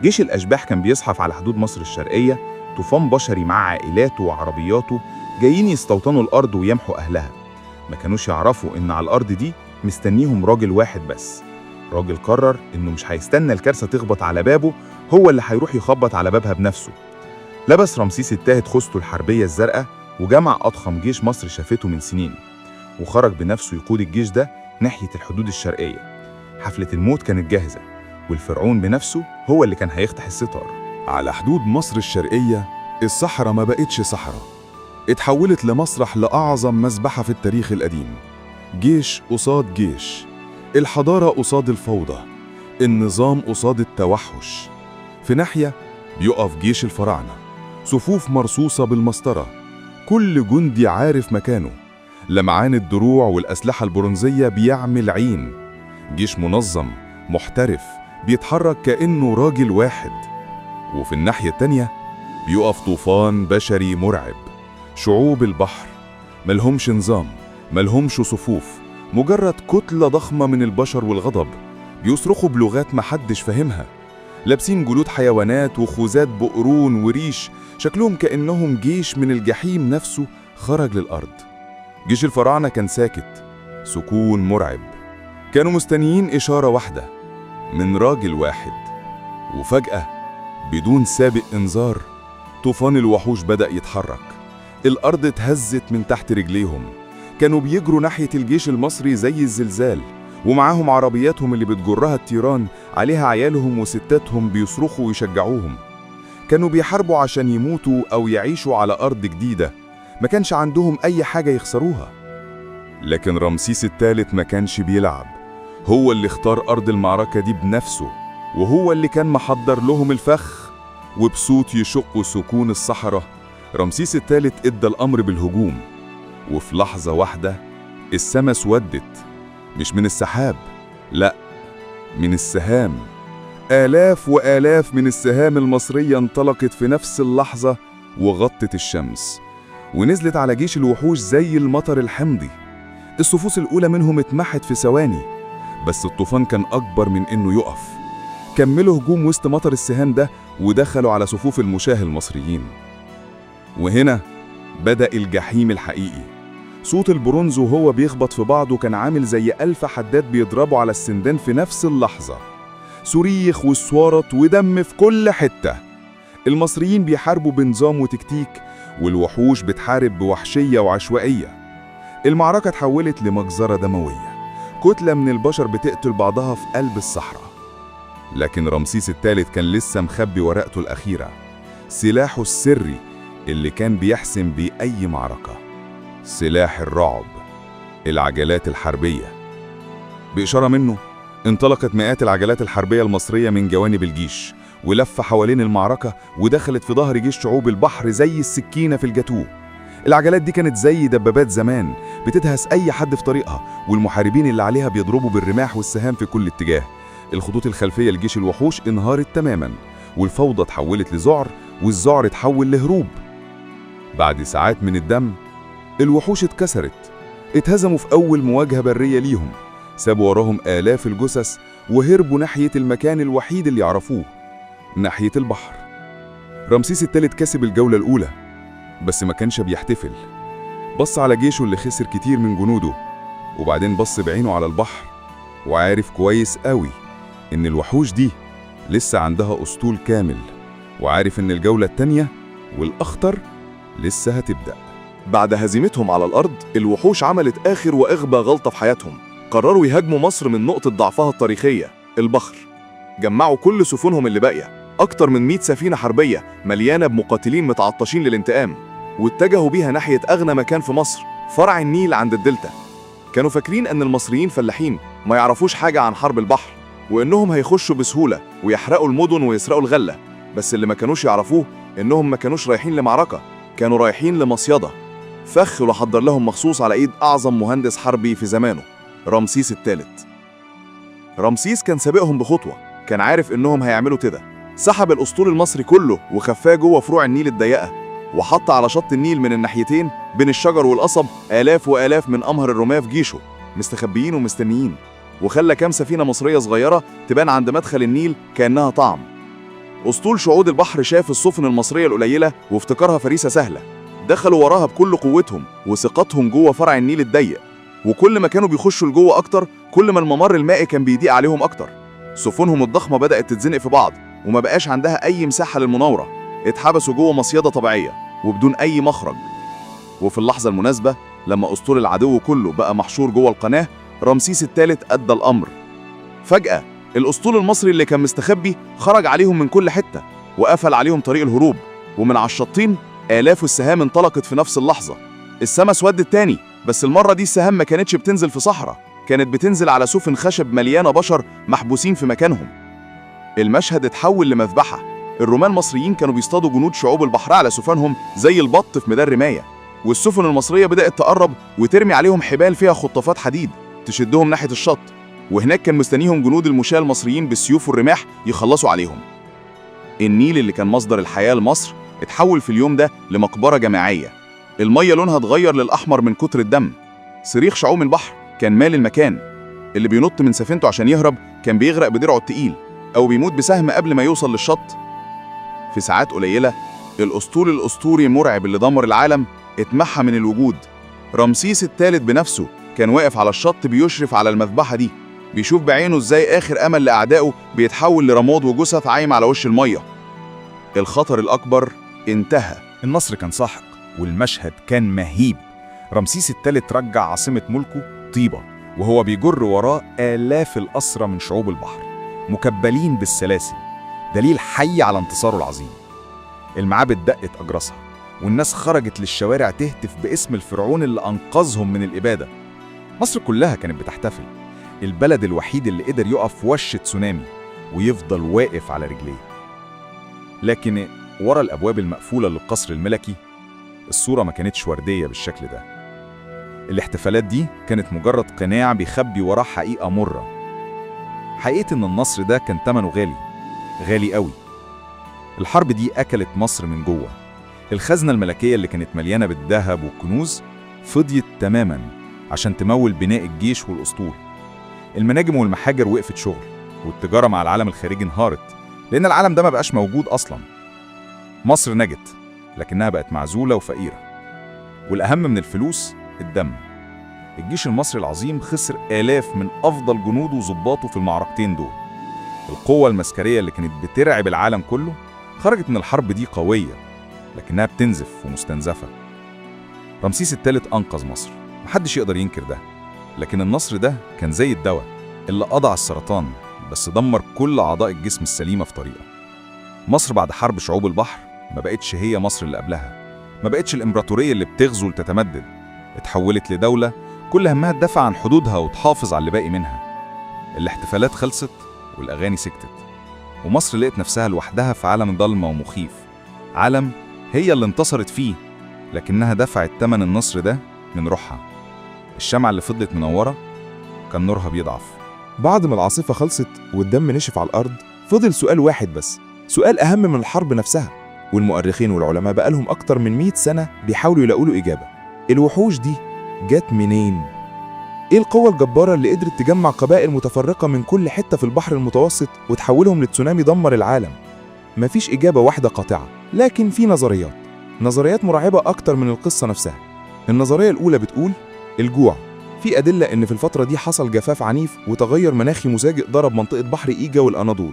جيش الأشباح كان بيزحف على حدود مصر الشرقية، طوفان بشري مع عائلاته وعربياته جايين يستوطنوا الأرض ويمحوا أهلها. ما كانوش يعرفوا إن على الأرض دي مستنيهم راجل واحد بس، راجل قرر إنه مش هيستنى الكارثة تخبط على بابه، هو اللي هيروح يخبط على بابها بنفسه. لبس رمسيس الثالث خوذته الحربية الزرقاء وجمع أضخم جيش مصر شافته من سنين، وخرج بنفسه يقود الجيش ده ناحية الحدود الشرقية. حفلة الموت كانت جاهزة، والفرعون بنفسه هو اللي كان هيفتح الستار. على حدود مصر الشرقية الصحراء ما بقتش صحراء، اتحولت لمسرح لأعظم مذبحة في التاريخ القديم. جيش قصاد جيش، الحضارة قصاد الفوضى، النظام قصاد التوحش. في ناحية بيقف جيش الفراعنة، صفوف مرصوصة بالمسطرة، كل جندي عارف مكانه، لمعان الدروع والأسلحة البرونزية بيعمل عين. جيش منظم محترف بيتحرك كأنه راجل واحد. وفي الناحية التانية بيقف طوفان بشري مرعب، شعوب البحر ملهمش نظام، ملهمش صفوف، مجرد كتلة ضخمة من البشر والغضب، بيصرخوا بلغات محدش فاهمها، لابسين جلود حيوانات وخوذات بقرون وريش، شكلهم كأنهم جيش من الجحيم نفسه خرج للأرض. جيش الفراعنة كان ساكت، سكون مرعب، كانوا مستنيين إشارة واحدة من راجل واحد. وفجأة بدون سابق إنذار طوفان الوحوش بدأ يتحرك، الأرض اتهزت من تحت رجليهم، كانوا بيجروا ناحية الجيش المصري زي الزلزال، ومعاهم عربياتهم اللي بتجرها التيران عليها عيالهم وستاتهم بيصرخوا ويشجعوهم. كانوا بيحاربوا عشان يموتوا أو يعيشوا على أرض جديدة، ما كانش عندهم أي حاجة يخسروها. لكن رمسيس الثالث ما كانش بيلعب، هو اللي اختار أرض المعركة دي بنفسه، وهو اللي كان محضر لهم الفخ. وبصوت يشق سكون الصحراء، رمسيس الثالث ادى الأمر بالهجوم. وفي لحظة واحدة السما اسودت، مش من السحاب، لا، من السهام. آلاف وآلاف من السهام المصرية انطلقت في نفس اللحظة وغطت الشمس، ونزلت على جيش الوحوش زي المطر الحمضي. الصفوف الأولى منهم اتمحت في ثواني، بس الطوفان كان أكبر من إنه يقف. كملوا هجوم وسط مطر السهام ده ودخلوا على صفوف المشاة المصريين. وهنا بدأ الجحيم الحقيقي. صوت البرونز وهو بيخبط في بعضه كان عامل زي 1000 حداد بيضربوا على السندان في نفس اللحظة. صريخ وصوارت ودم في كل حتة. المصريين بيحاربوا بنظام وتكتيك، والوحوش بتحارب بوحشية وعشوائية. المعركة اتحولت لمجزرة دموية، كتلة من البشر بتقتل بعضها في قلب الصحراء. لكن رمسيس الثالث كان لسه مخبي ورقته الأخيرة، سلاحه السري اللي كان بيحسم بيه أي معركة، سلاح الرعب، العجلات الحربية. بإشارة منه انطلقت مئات العجلات الحربية المصرية من جوانب الجيش، ولف حوالين المعركة ودخلت في ظهر جيش شعوب البحر زي السكينة في الجاتوه. العجلات دي كانت زي دبابات زمان، بتدهس أي حد في طريقها، والمحاربين اللي عليها بيضربوا بالرماح والسهام في كل اتجاه. الخطوط الخلفية لجيش الوحوش انهارت تماما، والفوضى اتحولت لذعر، والذعر اتحول لهروب. بعد ساعات من الدم الوحوش اتكسرت، اتهزموا في أول مواجهة برية ليهم، سابوا وراهم آلاف الجثث وهربوا ناحية المكان الوحيد اللي يعرفوه، ناحية البحر. رمسيس الثالث كسب الجولة الأولى، بس ما كانش بيحتفل. بص على جيشه اللي خسر كتير من جنوده، وبعدين بص بعينه على البحر، وعارف كويس قوي إن الوحوش دي لسه عندها أسطول كامل، وعارف إن الجولة التانية والأخطر لسه هتبدأ. بعد هزيمتهم على الأرض، الوحوش عملت آخر وأغبى غلطة في حياتهم. قرروا يهاجموا مصر من نقطة ضعفها التاريخية، البحر. جمعوا كل سفنهم اللي باقية، أكتر من 100 سفينة حربية مليانة بمقاتلين متعطشين للانتقام، واتجهوا بيها ناحية أغنى مكان في مصر، فرع النيل عند الدلتا. كانوا فاكرين أن المصريين فلاحين ما يعرفوش حاجة عن حرب البحر، وإنهم هيخشوا بسهولة ويحرقوا المدن ويسرقوا الغلة. بس اللي ما كانوش يعرفوه إنهم ما كانوش رايحين لمعركة، كانوا رايحين لمصيدة، فخ وحضر لهم مخصوص على إيد أعظم مهندس حربي في زمانه، رمسيس الثالث. رمسيس كان سابقهم بخطوة، كان عارف إنهم هيعملوا كده. سحب الأسطول المصري كله وخفاه جوه فروع النيل الضيقة، وحط على شط النيل من الناحيتين بين الشجر والقصب آلاف وآلاف من أمهر الرماة في جيشه، مستخبيين ومستنيين. وخلى كام سفينة مصرية صغيرة تبان عند مدخل النيل كأنها طعم. أسطول شعود البحر شاف السفن المصرية القليلة وافتكرها فريسة سهلة، دخلوا وراها بكل قوتهم وثقتهم جوه فرع النيل الضيق. وكل ما كانوا بيخشوا لجوه أكتر، كل ما الممر المائي كان بيضيق عليهم أكتر. سفنهم الضخمة بدأت تتزنق في بعض، وما بقاش عندها أي مساحة للمناورة. اتحبسوا جوه مصيدة طبيعية وبدون أي مخرج. وفي اللحظة المناسبة، لما أسطول العدو كله بقى محشور جوه القناة، رمسيس الثالث أدى الأمر. فجأة الأسطول المصري اللي كان مستخبي خرج عليهم من كل حتة وقفل عليهم طريق الهروب. ومن على الشطين آلاف السهام انطلقت في نفس اللحظة. السما اسودت تاني، بس المرة دي السهام ما كانتش بتنزل في صحراء، كانت بتنزل على سفن خشب مليانة بشر محبوسين في مكانهم. المشهد اتحول لمذبحة. الرومان المصريين كانوا بيصطادوا جنود شعوب البحر على سفنهم زي البط في ميدان رماية، والسفن المصرية بدأت تقرب وترمي عليهم حبال فيها خطافات حديد تشدهم ناحية الشط. وهناك كان مستنيهم جنود المشاة المصريين بالسيوف والرماح يخلصوا عليهم. النيل اللي كان مصدر الحياة لمصر اتحول في اليوم ده لمقبرة جماعية. المية لونها اتغير للأحمر من كتر الدم. صريخ شعوم البحر كان مال المكان. اللي بينط من سفينته عشان يهرب كان بيغرق بدرعه التقيل أو بيموت بسهم قبل ما يوصل للشط. في ساعات قليلة الأسطول الأسطوري المرعب اللي دمر العالم اتمحى من الوجود. رمسيس الثالث بنفسه كان واقف على الشط بيشرف على المذبحة دي، بيشوف بعينه ازاي آخر أمل لأعدائه بيتحول لرماد وجثث عايم على وش المية. الخطر الأكبر انتهى. النصر كان ساحق والمشهد كان مهيب. رمسيس الثالث رجع عاصمة ملكه طيبة، وهو بيجر وراه آلاف الأسرى من شعوب البحر مكبلين بالسلاسل، دليل حي على انتصاره العظيم. المعابد دقت أجراسها، والناس خرجت للشوارع تهتف باسم الفرعون اللي أنقذهم من الإبادة. مصر كلها كانت بتحتفل، البلد الوحيد اللي قدر يقف في وش تسونامي ويفضل واقف على رجليه. لكن ورا الأبواب المقفولة للقصر الملكي، الصورة ما كانتش وردية بالشكل ده. الاحتفالات دي كانت مجرد قناع بيخبي وراه حقيقة مرة، حقيقة إن النصر ده كان تمنه غالي، غالي قوي. الحرب دي أكلت مصر من جوه. الخزنة الملكية اللي كانت مليانة بالذهب والكنوز فضيت تماماً عشان تمول بناء الجيش والأسطول. المناجم والمحاجر وقفت شغل، والتجارة مع العالم الخارجي انهارت، لأن العالم ده ما بقاش موجود أصلاً. مصر نجت، لكنها بقت معزولة وفقيرة. والأهم من الفلوس الدم. الجيش المصري العظيم خسر آلاف من أفضل جنوده وظباطه في المعركتين دول. القوة المسكرية اللي كانت بترعب العالم كله خرجت من الحرب دي قوية، لكنها بتنزف ومستنزفة. رمسيس الثالث أنقذ مصر، محدش يقدر ينكر ده، لكن النصر ده كان زي الدواء اللي قضى على السرطان، بس دمر كل أعضاء الجسم السليمة في طريقه. مصر بعد حرب شعوب البحر ما بقتش هي مصر اللي قبلها، ما بقتش الإمبراطورية اللي بتغزو وتتمدد، اتحولت لدولة كل همها تدافع عن حدودها وتحافظ على اللي باقي منها. الاحتفالات خلصت والأغاني سكتت، ومصر لقت نفسها لوحدها في عالم ضلمة ومخيف، عالم هي اللي انتصرت فيه، لكنها دفعت ثمن النصر ده من روحها. الشمعة اللي فضلت منورة كان نورها بيضعف. بعد ما العاصفة خلصت والدم نشف على الأرض، فضل سؤال واحد بس، سؤال أهم من الحرب نفسها، والمؤرخين والعلماء بقالهم أكتر من 100 سنة بيحاولوا يلاقوا له إجابة. الوحوش دي جت منين؟ إيه القوة الجبارة اللي قدرت تجمع قبائل متفرقة من كل حتة في البحر المتوسط وتحولهم لتسونامي دمر العالم؟ مفيش إجابة واحدة قاطعة، لكن في نظريات، نظريات مرعبة أكتر من القصة نفسها. النظرية الأولى بتقول الجوع. في أدلة إن في الفترة دي حصل جفاف عنيف وتغير مناخي مفاجئ ضرب منطقة بحر إيجا والأناضول.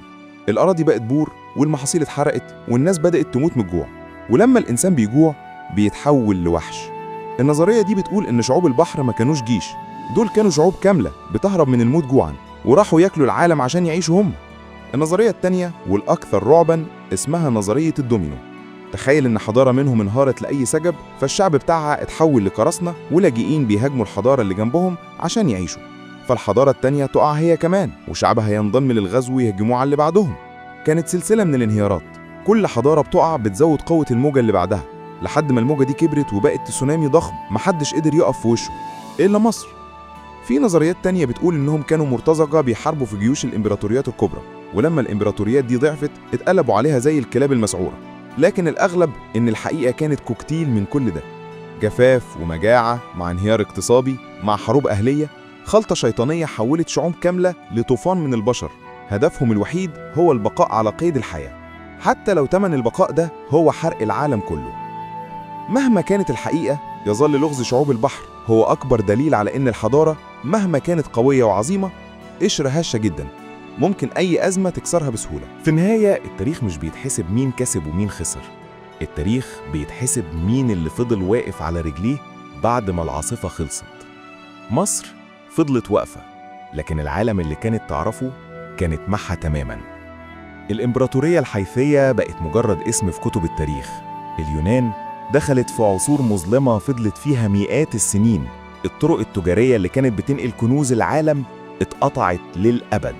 الأراضي بقت بور والمحاصيل اتحرقت والناس بدأت تموت من الجوع، ولما الإنسان بيجوع بيتحول لوحش. النظرية دي بتقول إن شعوب البحر ما كانوش جيش، دول كانوا شعوب كاملة بتهرب من الموت جوعا وراحوا ياكلوا العالم عشان يعيشوا هم. النظرية التانية والأكثر رعبا اسمها نظرية الدومينو. تخيل إن حضارة منهم انهارت لأي سبب، فالشعب بتاعها اتحول لقراصنة ولاجئين بيهاجموا الحضارة اللي جنبهم عشان يعيشوا، فالحضارة التانية تقع هي كمان وشعبها ينضم للغزو ويهجموا على اللي بعدهم. كانت سلسلة من الانهيارات، كل حضارة بتقع بتزود قوة الموجة اللي بعدها، لحد ما الموجة دي كبرت وبقت تسونامي ضخم محدش قدر يقف في وشه إلا مصر. في نظريات تانية بتقول إنهم كانوا مرتزقة بيحاربوا في جيوش الإمبراطوريات الكبرى، ولما الإمبراطوريات دي ضعفت اتقلبوا عليها زي الكلاب المسعورة. لكن الأغلب إن الحقيقة كانت كوكتيل من كل ده، جفاف ومجاعة مع انهيار اقتصادي مع حروب أهلية، خلطة شيطانية حولت شعوب كاملة لطوفان من البشر هدفهم الوحيد هو البقاء على قيد الحياة، حتى لو تمن البقاء ده هو حرق العالم كله. مهما كانت الحقيقة، يظل لغز شعوب البحر هو أكبر دليل على إن الحضارة مهما كانت قوية وعظيمة قشرة هشة جدا، ممكن أي أزمة تكسرها بسهولة. في النهاية التاريخ مش بيتحسب مين كسب ومين خسر، التاريخ بيتحسب مين اللي فضل واقف على رجليه بعد ما العاصفة خلصت. مصر فضلت واقفة، لكن العالم اللي كانت تعرفه كانت معها تماماً. الإمبراطورية الحيثية بقت مجرد اسم في كتب التاريخ. اليونان دخلت في عصور مظلمة فضلت فيها مئات السنين. الطرق التجارية اللي كانت بتنقل كنوز العالم اتقطعت للأبد.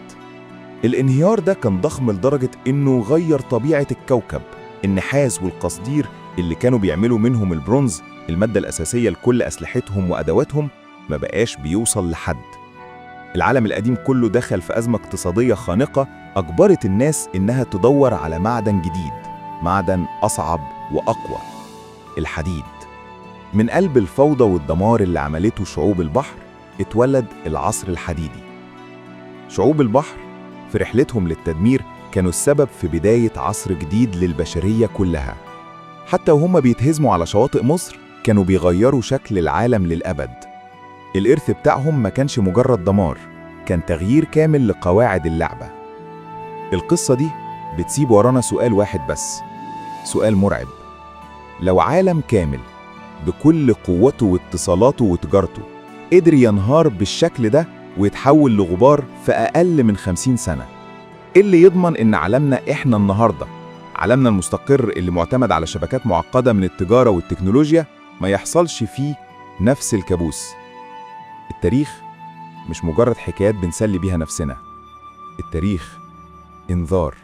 الانهيار ده كان ضخم لدرجة إنه غير طبيعة الكوكب. النحاس والقصدير اللي كانوا بيعملوا منهم البرونز، المادة الأساسية لكل أسلحتهم وأدواتهم، ما بقاش بيوصل لحد. العالم القديم كله دخل في أزمة اقتصادية خانقة أجبرت الناس إنها تدور على معدن جديد، معدن أصعب وأقوى، الحديد. من قلب الفوضى والدمار اللي عملته شعوب البحر اتولد العصر الحديدي. شعوب البحر في رحلتهم للتدمير كانوا السبب في بداية عصر جديد للبشرية كلها. حتى وهم بيتهزموا على شواطئ مصر كانوا بيغيروا شكل العالم للأبد. الإرث بتاعهم ما كانش مجرد دمار، كان تغيير كامل لقواعد اللعبة. القصة دي بتسيب ورانا سؤال واحد بس، سؤال مرعب: لو عالم كامل بكل قوته واتصالاته وتجارته قدر ينهار بالشكل ده ويتحول لغبار في أقل من 50 سنة، إيه اللي يضمن إن عالمنا إحنا النهاردة، عالمنا المستقر اللي معتمد على شبكات معقدة من التجارة والتكنولوجيا ما يحصلش فيه نفس الكابوس. التاريخ مش مجرد حكايات بنسلي بيها نفسنا، التاريخ إنذار.